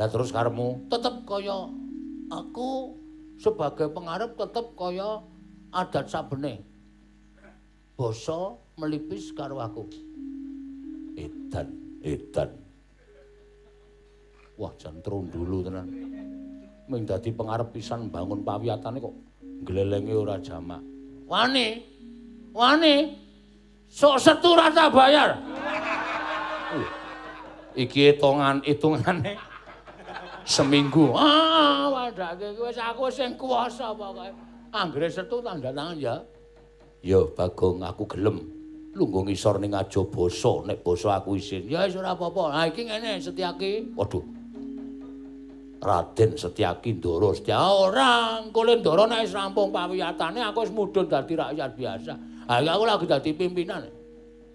Lah terus karepmu tetep kaya aku sebagai pengarep tetep kaya adat sabene. Basa melipis karo aku. Edan, edan. Wah, jan trundulu tenan. Ming dadi pengarep pisan bangun pawiyatane kok glelenge ora jamak. Wani. Wani. Sok setu ora tak bayar. Iki hitungan-hitungane seminggu. Ah, wadake wis aku sing kuwasa pokoke. Anggere setu tanda tangan ya. Ya Bagong, aku gelem. Lungguh ngisor ning aja basa, nek basa aku isin. Ya wis ora apa-apa. Ha iki ngene Setyaki. Waduh. Raden Setyaki Ndara Setyaki. Ora, engko le Ndara nek wis rampung pawiyatane aku wis mudhun dadi rakyat biasa. Ha iki aku lagi dadi pimpinan.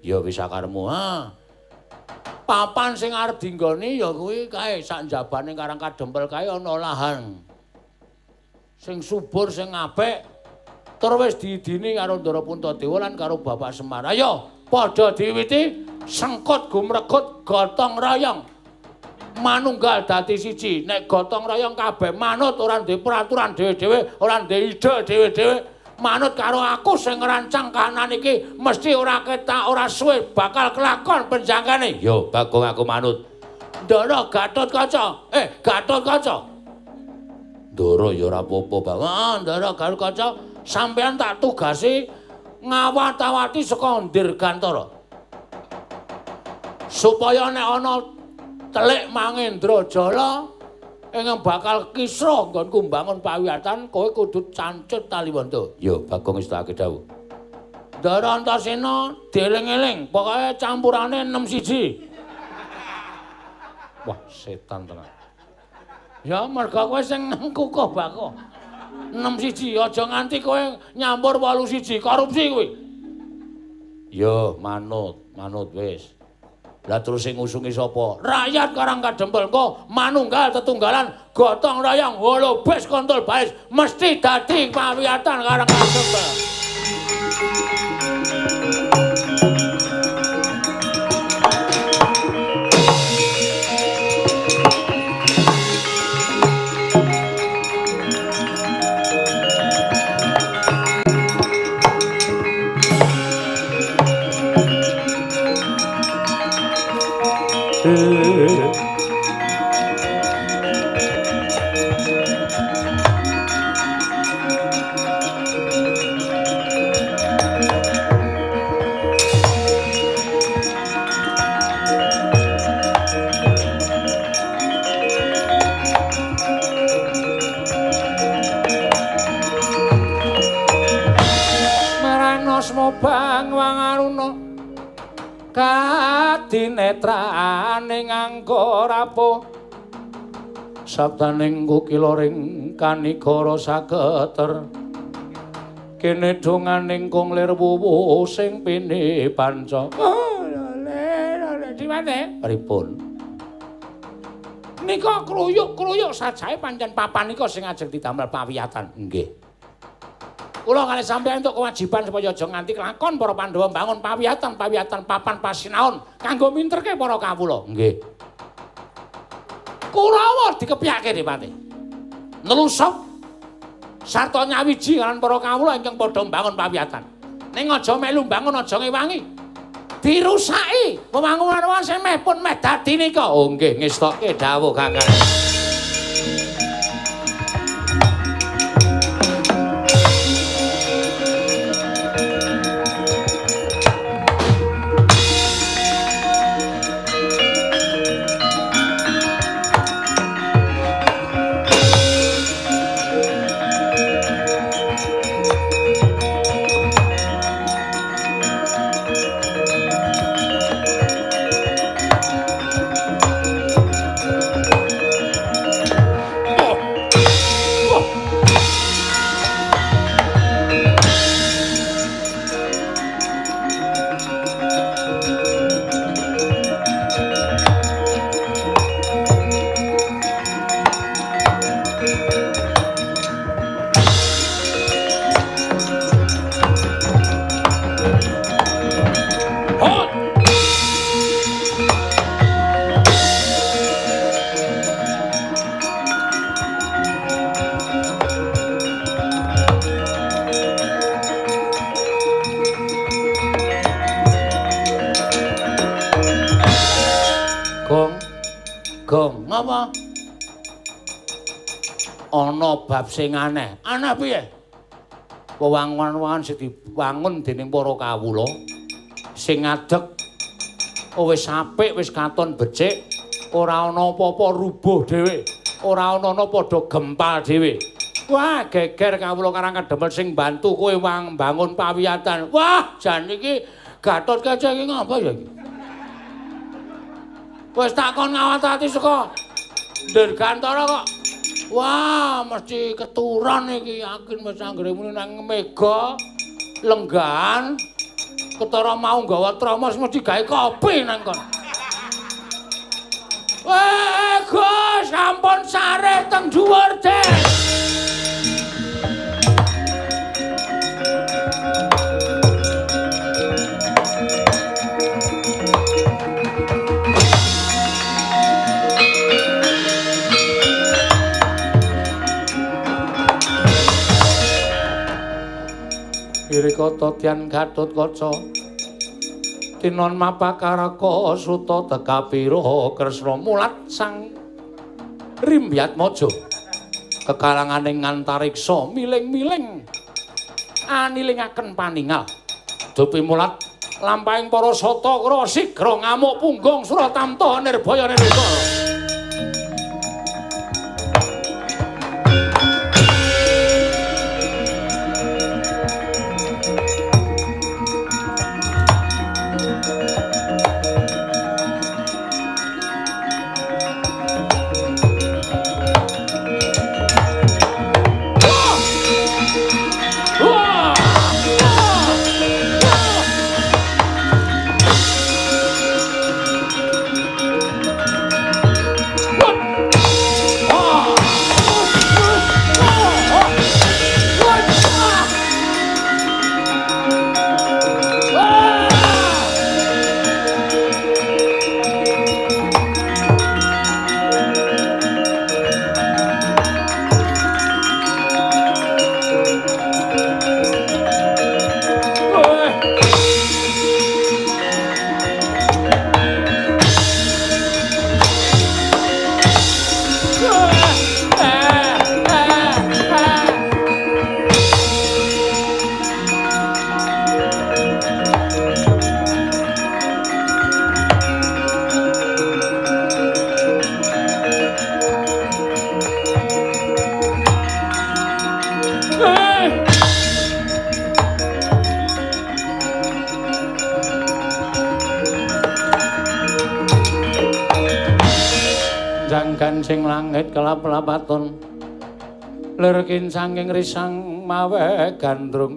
Ya wis sakarepmu. Ha. Papan sing arep dinggoni ya kuwi kae sak njabane Karang Kadempel kae ana lahan. Sing subur sing apik tur wis diidini karo Ndara Puntadewa lan karo Bapak Semar. Ayo padha diwiti sengkut gumregut gotong royong. Manunggal dadi siji. Nek gotong royong kabeh manut ora ndek peraturan dhewe-dhewe, ora ndek ide dhewe-dhewe. Manut karo aku sing ngrancang kahanan iki mesti ora ketak ora suwe bakal kelakon penjangkane. Yo Bagong aku manut. Ndara Gatotkaca. Gatotkaca. Ndara ya ora apa-apa, Bagong. Ah, Ndara Gatotkaca sampeyan tak tugasi ngawat-awati saka Dirgantara. Supaya nek ana telik Mangendra Jala ingkang bakal kisruh nggonku mbangun pawiyatan, kowe kudu cancut taliwonto. Yo Bagong wis tak dawuh. Ndara Antasena dieling-eling, pokoke campurane 6-1. Wah, setan tenan. Ya merga kowe sing kukuh bako. 6-1 aja nganti kowe nyampur 8-1, korupsi kuwi. Yo manut, manut wis. Lah terus sing ngusungi sapa? Rakyat Karang Kadempel kok manunggal tetunggalan gotong royong holobes kontol baes mesti dadi pawiyatan Karang Kadempel. Bang Wangaruna kadinetrane nganggo rapuh Sabdaning kukila ring kanigara saketer. Kene donganing kung lir wuwu sing pini panca. Dimane? Pripun? Nika kruyuk-kruyuk sajae pancen papan nika sing ajeng didamel pawiyatan. Nggih. Kula kalih sampeyan entuk kewajiban supaya aja nganti kelakon para Pandhawa mbangun pawiyatan-pawiyatan papan pasinaon kanggo minterke para kawula. Nggih. Kurawa dikepyake Dipati. Nelusup sarta nyawiji lan para kawula ingkang padha mbangun pawiyatan. Ning aja melu mbangun, aja ngewangi. Dirusaki wewangunan sing meh pun meh dadi nika. Oh nggih, ngestokke dawuh Kakang. Gong, ngapa? Ana bab sing aneh. Aneh piye? Wewangunan-wewangunan sing diwangun dening para kawula sing ngadeg wis apik, wis katon becik, ora ana apa-apa rubuh dhewe, ora ana padha gempal dhewe. Wah, geger kawula Karang Kadempel sing bantu kowe mbangun pawiyatan. Wah, jan iki Gatotkaca iki ngapa ya iki? Wis tak kon ngawat-awati saka Dirgantara kok. Wah, mesti keturon iki, yakin wis anggere muni nang mega lenggahan ketara mau nggawa tromos mesti gawe kopi nang kon. Wah, Gus, ampun sare teng dhuwur, Des. Irikata Tyan Gatotkaca tinon mapakaraka suta tekapira Kresna mulat sang Rimbyatmaja kekalanganing antariksa miling-miling anilingaken paningal dupi mulat lampahing para sata kra sigra ngamuk punggung Suratamta nirbaya nirwikara. Encing langit kelap-lapaton lir kincanging risang mawe gandrung.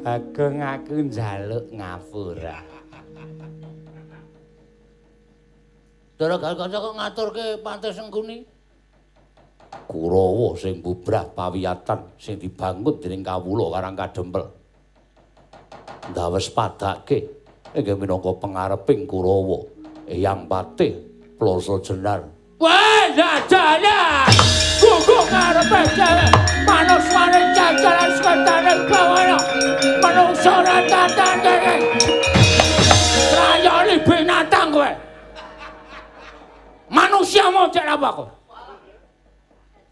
Bagong aku njaluk ngapura. Ndara Gatotkaca kok ngaturke Patih Sengkuni? Kurawa sing bubrah pawiyatan sing dibangun dening kawula Karang Kadempel. Ndawes padake inggih minangka pengareping Kurawa Eyang Patih Ploso Jenar. Wah, jajane! Guguk ngarepe dhewe, manuswane jajaran seketane bawana. Manungsa ora tatane. Trayoni binatang kowe. Manusia model apa kowe?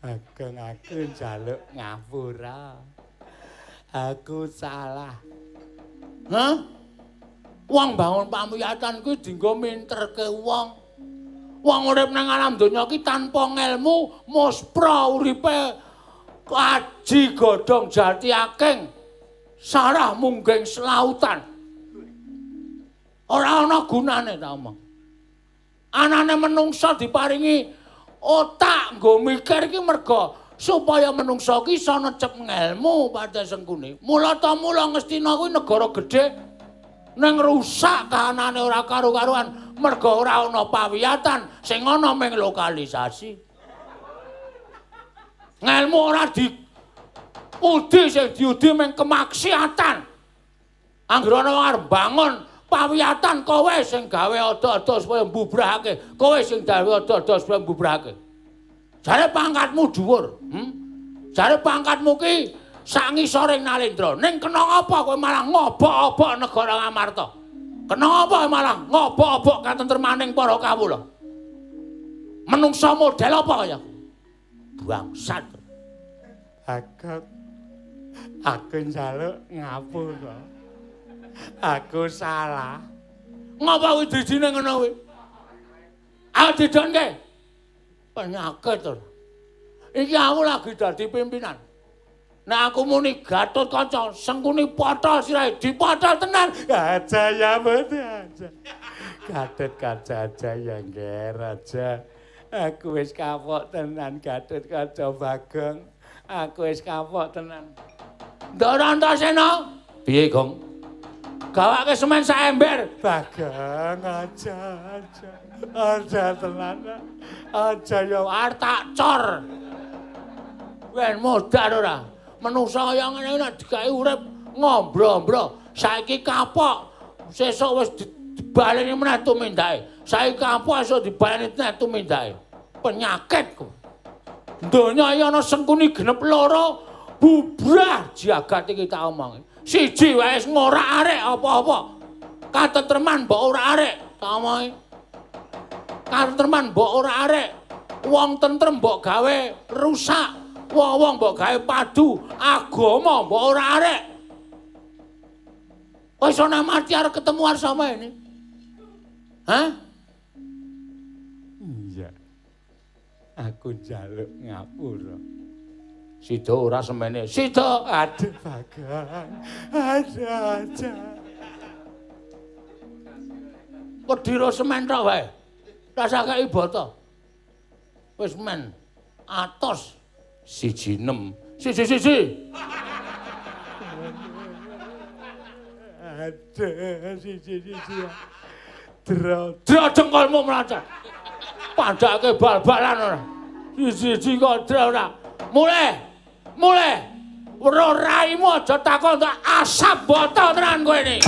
Ageng aku njaluk ngapura. Aku salah. Hah? Wong bangun pamuyatan kuwi dienggo minterke wong. Wong urip nang alam donya iki tanpa ngelmu, muspra uripe aji godhong jati aking, sarah mungging selautan. Ora ana gunane ta omong. Anane menungsa diparingi otak nggo mikir iki merga supaya menungsa iki iso necep ngelmu Patih Sengkuni. Mula ta mula Ngastina kuwi negara gedhe ning rusak kahanane ora karu-karuan merga ora ana pawiyatan sing ana ming lokalisasi. Ngelmu ora diudi sing diudi ming kemaksiatan. Anggere ana wong arep bangun pawiyatan kowe sing gawe ada-ada supaya mbubrahake, kowe sing gawe ada-ada supaya mbubrahake. Jare pangkatmu dhuwur, Jare pangkatmu ki sak ngisoring Nalendra. Ning kena apa kowe malah ngobok-obok negara Ngamarta? Kena apa kowe malah ngobok-obok katentremaning para kawula? Menungsa model apa kaya? Bangsat. Aku njaluk ngapura. Aku salah. Ngapa kuwi dijine ngono kuwi? Aku didonke. Penyakit to. Iki aku lagi dadi pimpinan. Nek aku muni Gatotkaca, Sengkuni potol sirahe, dipotol tenan. Aja ya mboten aja. Gatotkaca aja ya nggih raja. Aku wis kapok tenan Gatotkaca Bagong. Aku wis kapok tenan. Ndara Antasena. Piye, Gong? Gawake semen sak ember. Bagong aja aja. Aja tenan. Aja ya arep tak cor. Wen modar ora. Menungsa kaya ngene nek digawe urip ngombro-ombro. Saiki kapok, sesuk wis dibaleni meneh tumindake. Saiki kapok esuk dibaleni meneh tumindake. Penyakit ku. Donya iki ana Sengkuni genep loro bubrah jagat iki tak omongi. Siji wae wis ngorak-arik apa-apa. Katentreman mbok ora arik, tak omongi. Katentreman mbok ora arik. Wong tentrem mbok gawe rusak. Wong-wong mbok gawe padu, agama mbok ora arek. Kok iso mati arep ketemu arep sama ini? Hah? Iya. Aku njaluk ngapura. Sida ora semene. Sida. Aduh Bagong. Aduh aja. Wedhira semen tok wae. Rasa kei boto. Wis men atos. 1-6. 1-1. Aduh, 1-1. Dro, dro dengkulmu mlacat. Padake bal-balan ora. 1-1 kok dro ora. Mulih. Mulih. Weruh raimu aja takon tak asap boto tenan kowe iki.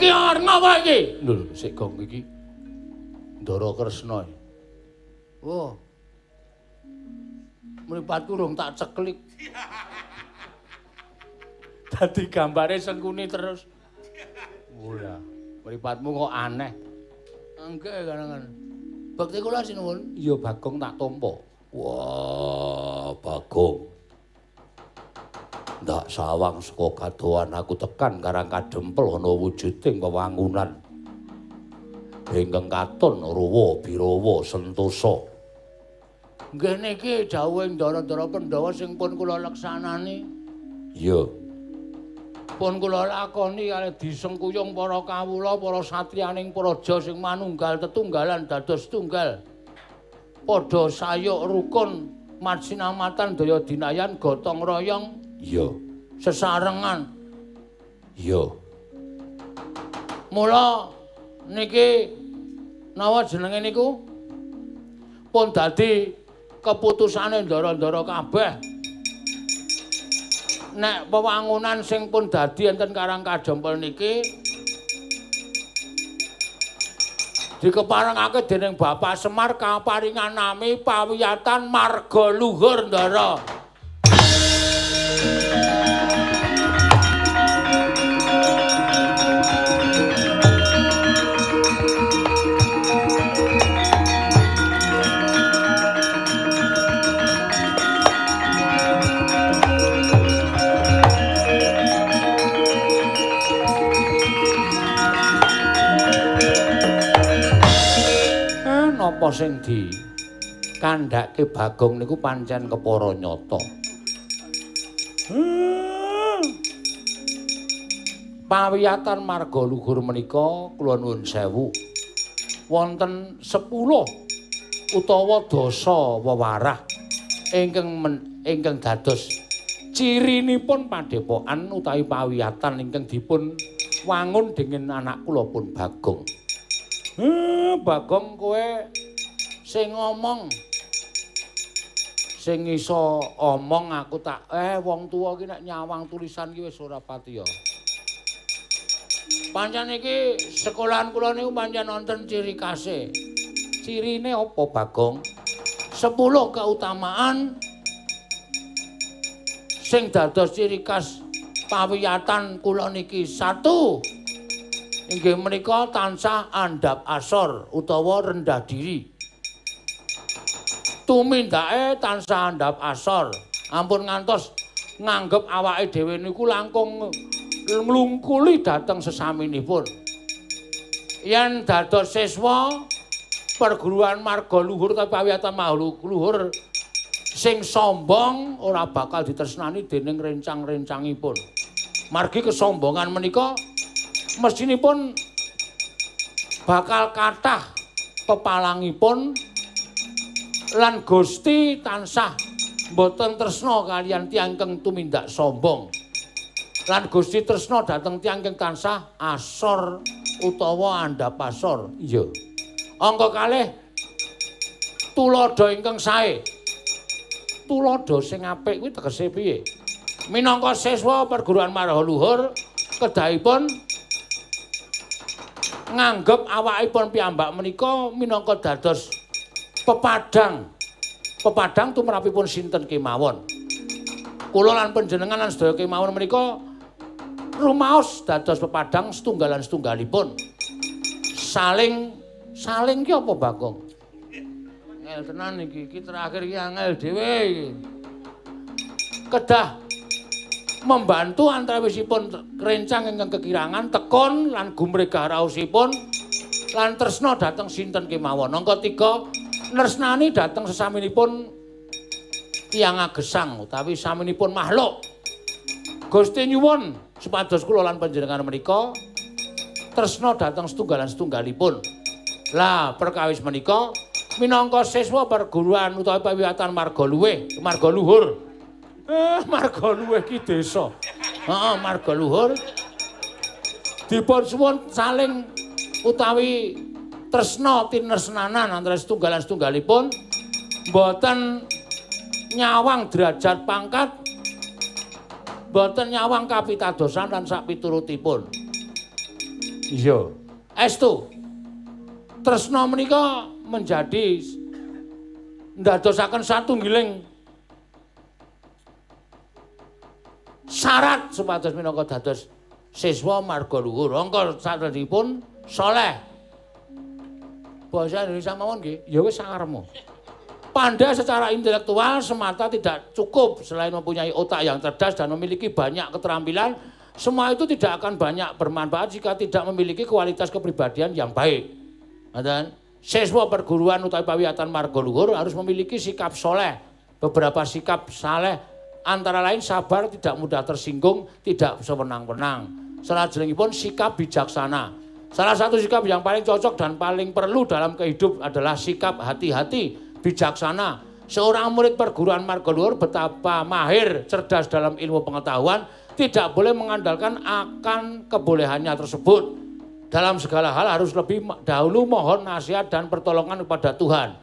Iki arep ngapa iki? Lho, sik gong iki. Ndara Kresna. Wah. Mripatku rung tak ceklik. Dadi gambare Sengkuni terus. Ora, mripatmu kok aneh. Engke karangan. Bekti kula sinuwun. Iya Bagong tak tampa. Wah, Bagong. Ndak sawang saka kadohan aku tekan Karang Kadempel ana wujuding wewangunan. Ingkang katon ruwa birawa sentosa. Nggih niki dawuhe ndara-ndara Pandhawa sing pun kula leksanani. Iya. Pun kula lakoni kalih disengkuyung para kawula, para satriyaning praja sing manunggal tetunggalan dados tunggal. Padha sayuk rukun madsinamatan daya dinayan gotong royong. Iya. Sesarengan. Iya. Mula niki nawa jenenge niku pun dadi keputusane ndara-ndara kabeh. Nek wewangunan sing pun dadi enten Karang Kadempel niki dikeparengake dening Bapak Semar kaparingan nami Pawiyatan Marga Luhur Ndara. Napa sing di kandhake Bagong niku pancen kepara nyata. Pawiyatan Marga Luhur menika kula nuwun sewu wonten 10 utawa dasa wewarah ingkang dados cirinipun padepokan utawi pawiyatan ingkang dipun wangun dening anak kula pun Bagong. Bagong kowe sing ngomong sing iso omong aku tak wong tuwa iki nek nyawang tulisan iki wis ora patiya. Pancen iki sekolahan kula niku pancen wonten ciri khase. Cirine apa Bagong? 10 keutamaan sing dados ciri khas pawiyatan kula niki. 1. Inggih menika tansah andhap asor utawa rendah diri. Tumindake tansah andhap asor. Ampun ngantos nganggep awake dhewe niku langkung nglungkuli dhateng sesaminipun. Yen dados siswa perguruan Marga Luhur utawi Pawiyatan Marga Luhur sing sombong ora bakal ditresnani dening rencang-rencangipun. Margi kesombongan menika mestinipun bakal kathah pepalangipun lan Gusti tansah mboten tresna kaliyan tiyang ingkang tumindak sombong. Lan Gusti tresna dhateng tiyang ingkang tansah asor utawa andhap asor. Iya. Angka kalih tuladha ingkang sae. Tuladha sing apik kuwi tegese piye? Minangka siswa perguruan Marga Luhur kedahipun nganggep awakipun piyambak menika minangka dados pepadang. Pepadang tumrapipun sinten kemawon. Kula lan panjenengan lan sedaya kemawon menika rumaos dados pepadang setunggalan setunggalipun. Saling saling ki apa Bagong? Angel tenan iki, iki terakhir iki angel dhewe iki. Kedah membantu antawisipun rencang ingkang kekirangan tekun lan gumregah raosipun lan tresna dhateng sinten kemawon. Angka 3 nresnani dhateng sesaminipun tiyang agesang utawi saminipun makhluk. Gusti nyuwun supados kula lan panjenengan menika tresna dhateng setunggalan setunggalipun. Lah perkawis menika minangka siswa perguruan utawi pawiyatan Marga Luwih, Marga Luhur. Marga Luwih ki desa. Heeh, Marga Luhur. Dipun suwun saling utawi tresna tinresnanan antara setunggalan setunggalipun, mboten nyawang derajat pangkat, mboten nyawang kapitadosan lan sak piturutipun. Iya. Estu. Tresna menika menjadi ndadosaken satunggiling syarat supados minangka dados siswa marga luhur. Angka satunggalipun saleh. Basa Indonesia mawon nggih. Ya wis sakarepmu. Pandai secara intelektual semata tidak cukup. Selain mempunyai otak yang cerdas dan memiliki banyak keterampilan, semua itu tidak akan banyak bermanfaat jika tidak memiliki kualitas kepribadian yang baik. Dan siswa perguruan utawi pawiyatan marga luhur harus memiliki sikap soleh. Beberapa sikap saleh antara lain sabar, tidak mudah tersinggung, tidak sewenang-wenang. Salajengipun sikap bijaksana. Salah satu sikap yang paling cocok dan paling perlu dalam kehidupan adalah sikap hati-hati, bijaksana. Seorang murid perguruan marga luhur betapa mahir, cerdas dalam ilmu pengetahuan, tidak boleh mengandalkan akan kebolehannya tersebut. Dalam segala hal harus lebih dahulu mohon nasihat dan pertolongan kepada Tuhan.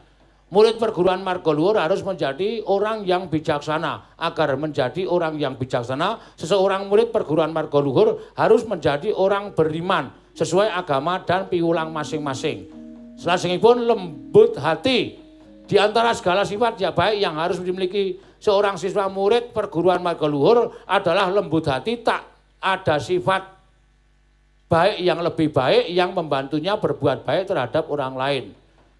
Murid perguruan marga luhur harus menjadi orang yang bijaksana. Agar menjadi orang yang bijaksana, seseorang murid perguruan marga luhur harus menjadi orang beriman sesuai agama dan piwulang masing-masing. Salajengipun lembut hati. Di antara segala sifat ya baik yang harus dimiliki seorang siswa murid perguruan marga luhur adalah lembut hati. Tak ada sifat baik yang lebih baik yang membantunya berbuat baik terhadap orang lain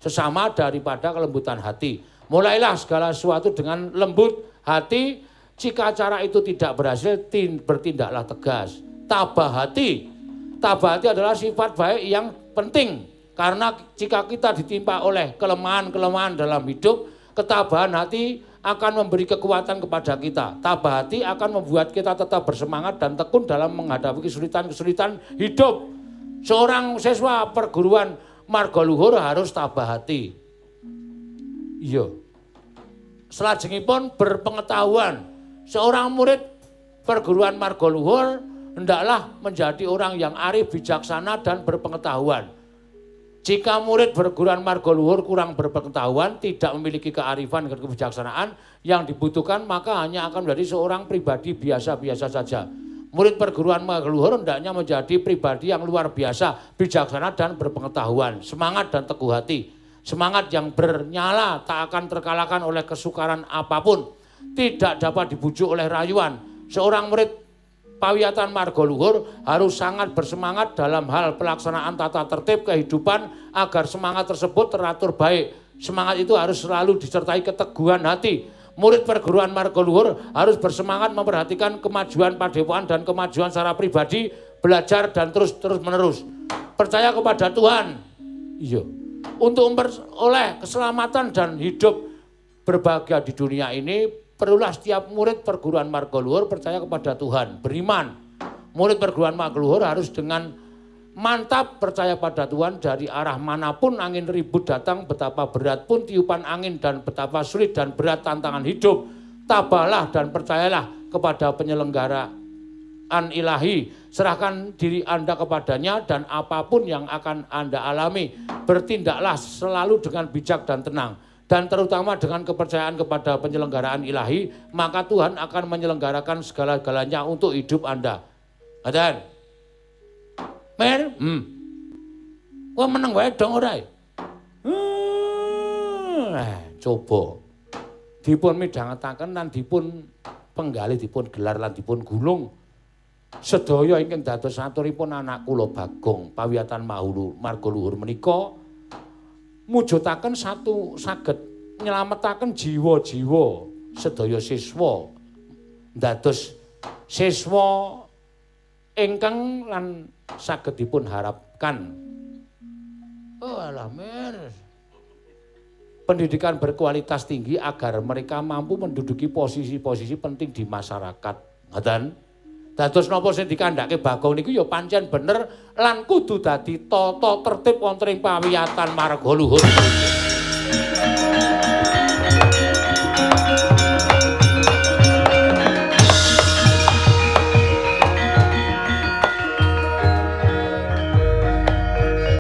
sesama daripada kelembutan hati. Mulailah segala sesuatu dengan lembut hati. Jika cara itu tidak berhasil, bertindaklah tegas. Tabah hati. Tabah hati adalah sifat baik yang penting. Karena jika kita ditimpa oleh kelemahan-kelemahan dalam hidup, ketabahan hati akan memberi kekuatan kepada kita. Tabah hati akan membuat kita tetap bersemangat dan tekun dalam menghadapi kesulitan-kesulitan hidup. Seorang siswa perguruan marga luhur harus tabah hati. Iya. Salajengipun berpengetahuan. Seorang murid perguruan marga luhur hendaklah menjadi orang yang arif, bijaksana, dan berpengetahuan. Jika murid perguruan marga luhur kurang berpengetahuan, tidak memiliki kearifan dan kebijaksanaan yang dibutuhkan, maka hanya akan menjadi seorang pribadi biasa-biasa saja. Murid perguruan marga luhur hendaknya menjadi pribadi yang luar biasa, bijaksana dan berpengetahuan, semangat dan teguh hati. Semangat yang bernyala tak akan terkalahkan oleh kesukaran apapun, tidak dapat dibujuk oleh rayuan. Seorang murid pawiyatan marga luhur harus sangat bersemangat dalam hal pelaksanaan tata tertib kehidupan agar semangat tersebut teratur baik. Semangat itu harus selalu disertai keteguhan hati. Murid perguruan marga luhur harus bersemangat memperhatikan kemajuan padepokan dan kemajuan secara pribadi, belajar dan terus menerus. Percaya kepada Tuhan. Iya. Untuk memperoleh keselamatan dan hidup berbahagia di dunia ini, perlulah setiap murid perguruan marga luhur percaya kepada Tuhan, beriman. Murid perguruan marga luhur harus dengan mantap percaya pada Tuhan dari arah manapun angin ribut datang, betapa berat pun tiupan angin dan betapa sulit dan berat tantangan hidup. Tabahlah dan percayalah kepada penyelenggaraan ilahi. Serahkan diri Anda kepadanya dan apapun yang akan Anda alami, bertindaklah selalu dengan bijak dan tenang. Dan terutama dengan kepercayaan kepada penyelenggaraan ilahi, maka Tuhan akan menyelenggarakan segala-galanya untuk hidup Anda. Ngaten. Mer, Kowe meneng wae dong ora? Coba. Dipun midhangetaken lan dipun penggalih, dipun gelar lan dipun gulung. Sedaya ingkang dados aturipun anak kula Bagong pawiyatan marga luhur menika mujudaken satu saged nyelametaken jiwa-jiwa sedaya siswa dados siswa ingkang lan saged dipun harapkan. Oh alah mer. Pendidikan berkualitas tinggi agar mereka mampu menduduki posisi-posisi penting di masyarakat. Ngoten. Dados napa sing dikandhake Bagong niku ya pancen bener lan kudu dadi tata tertib wonten ing pawiyatan marga luhur.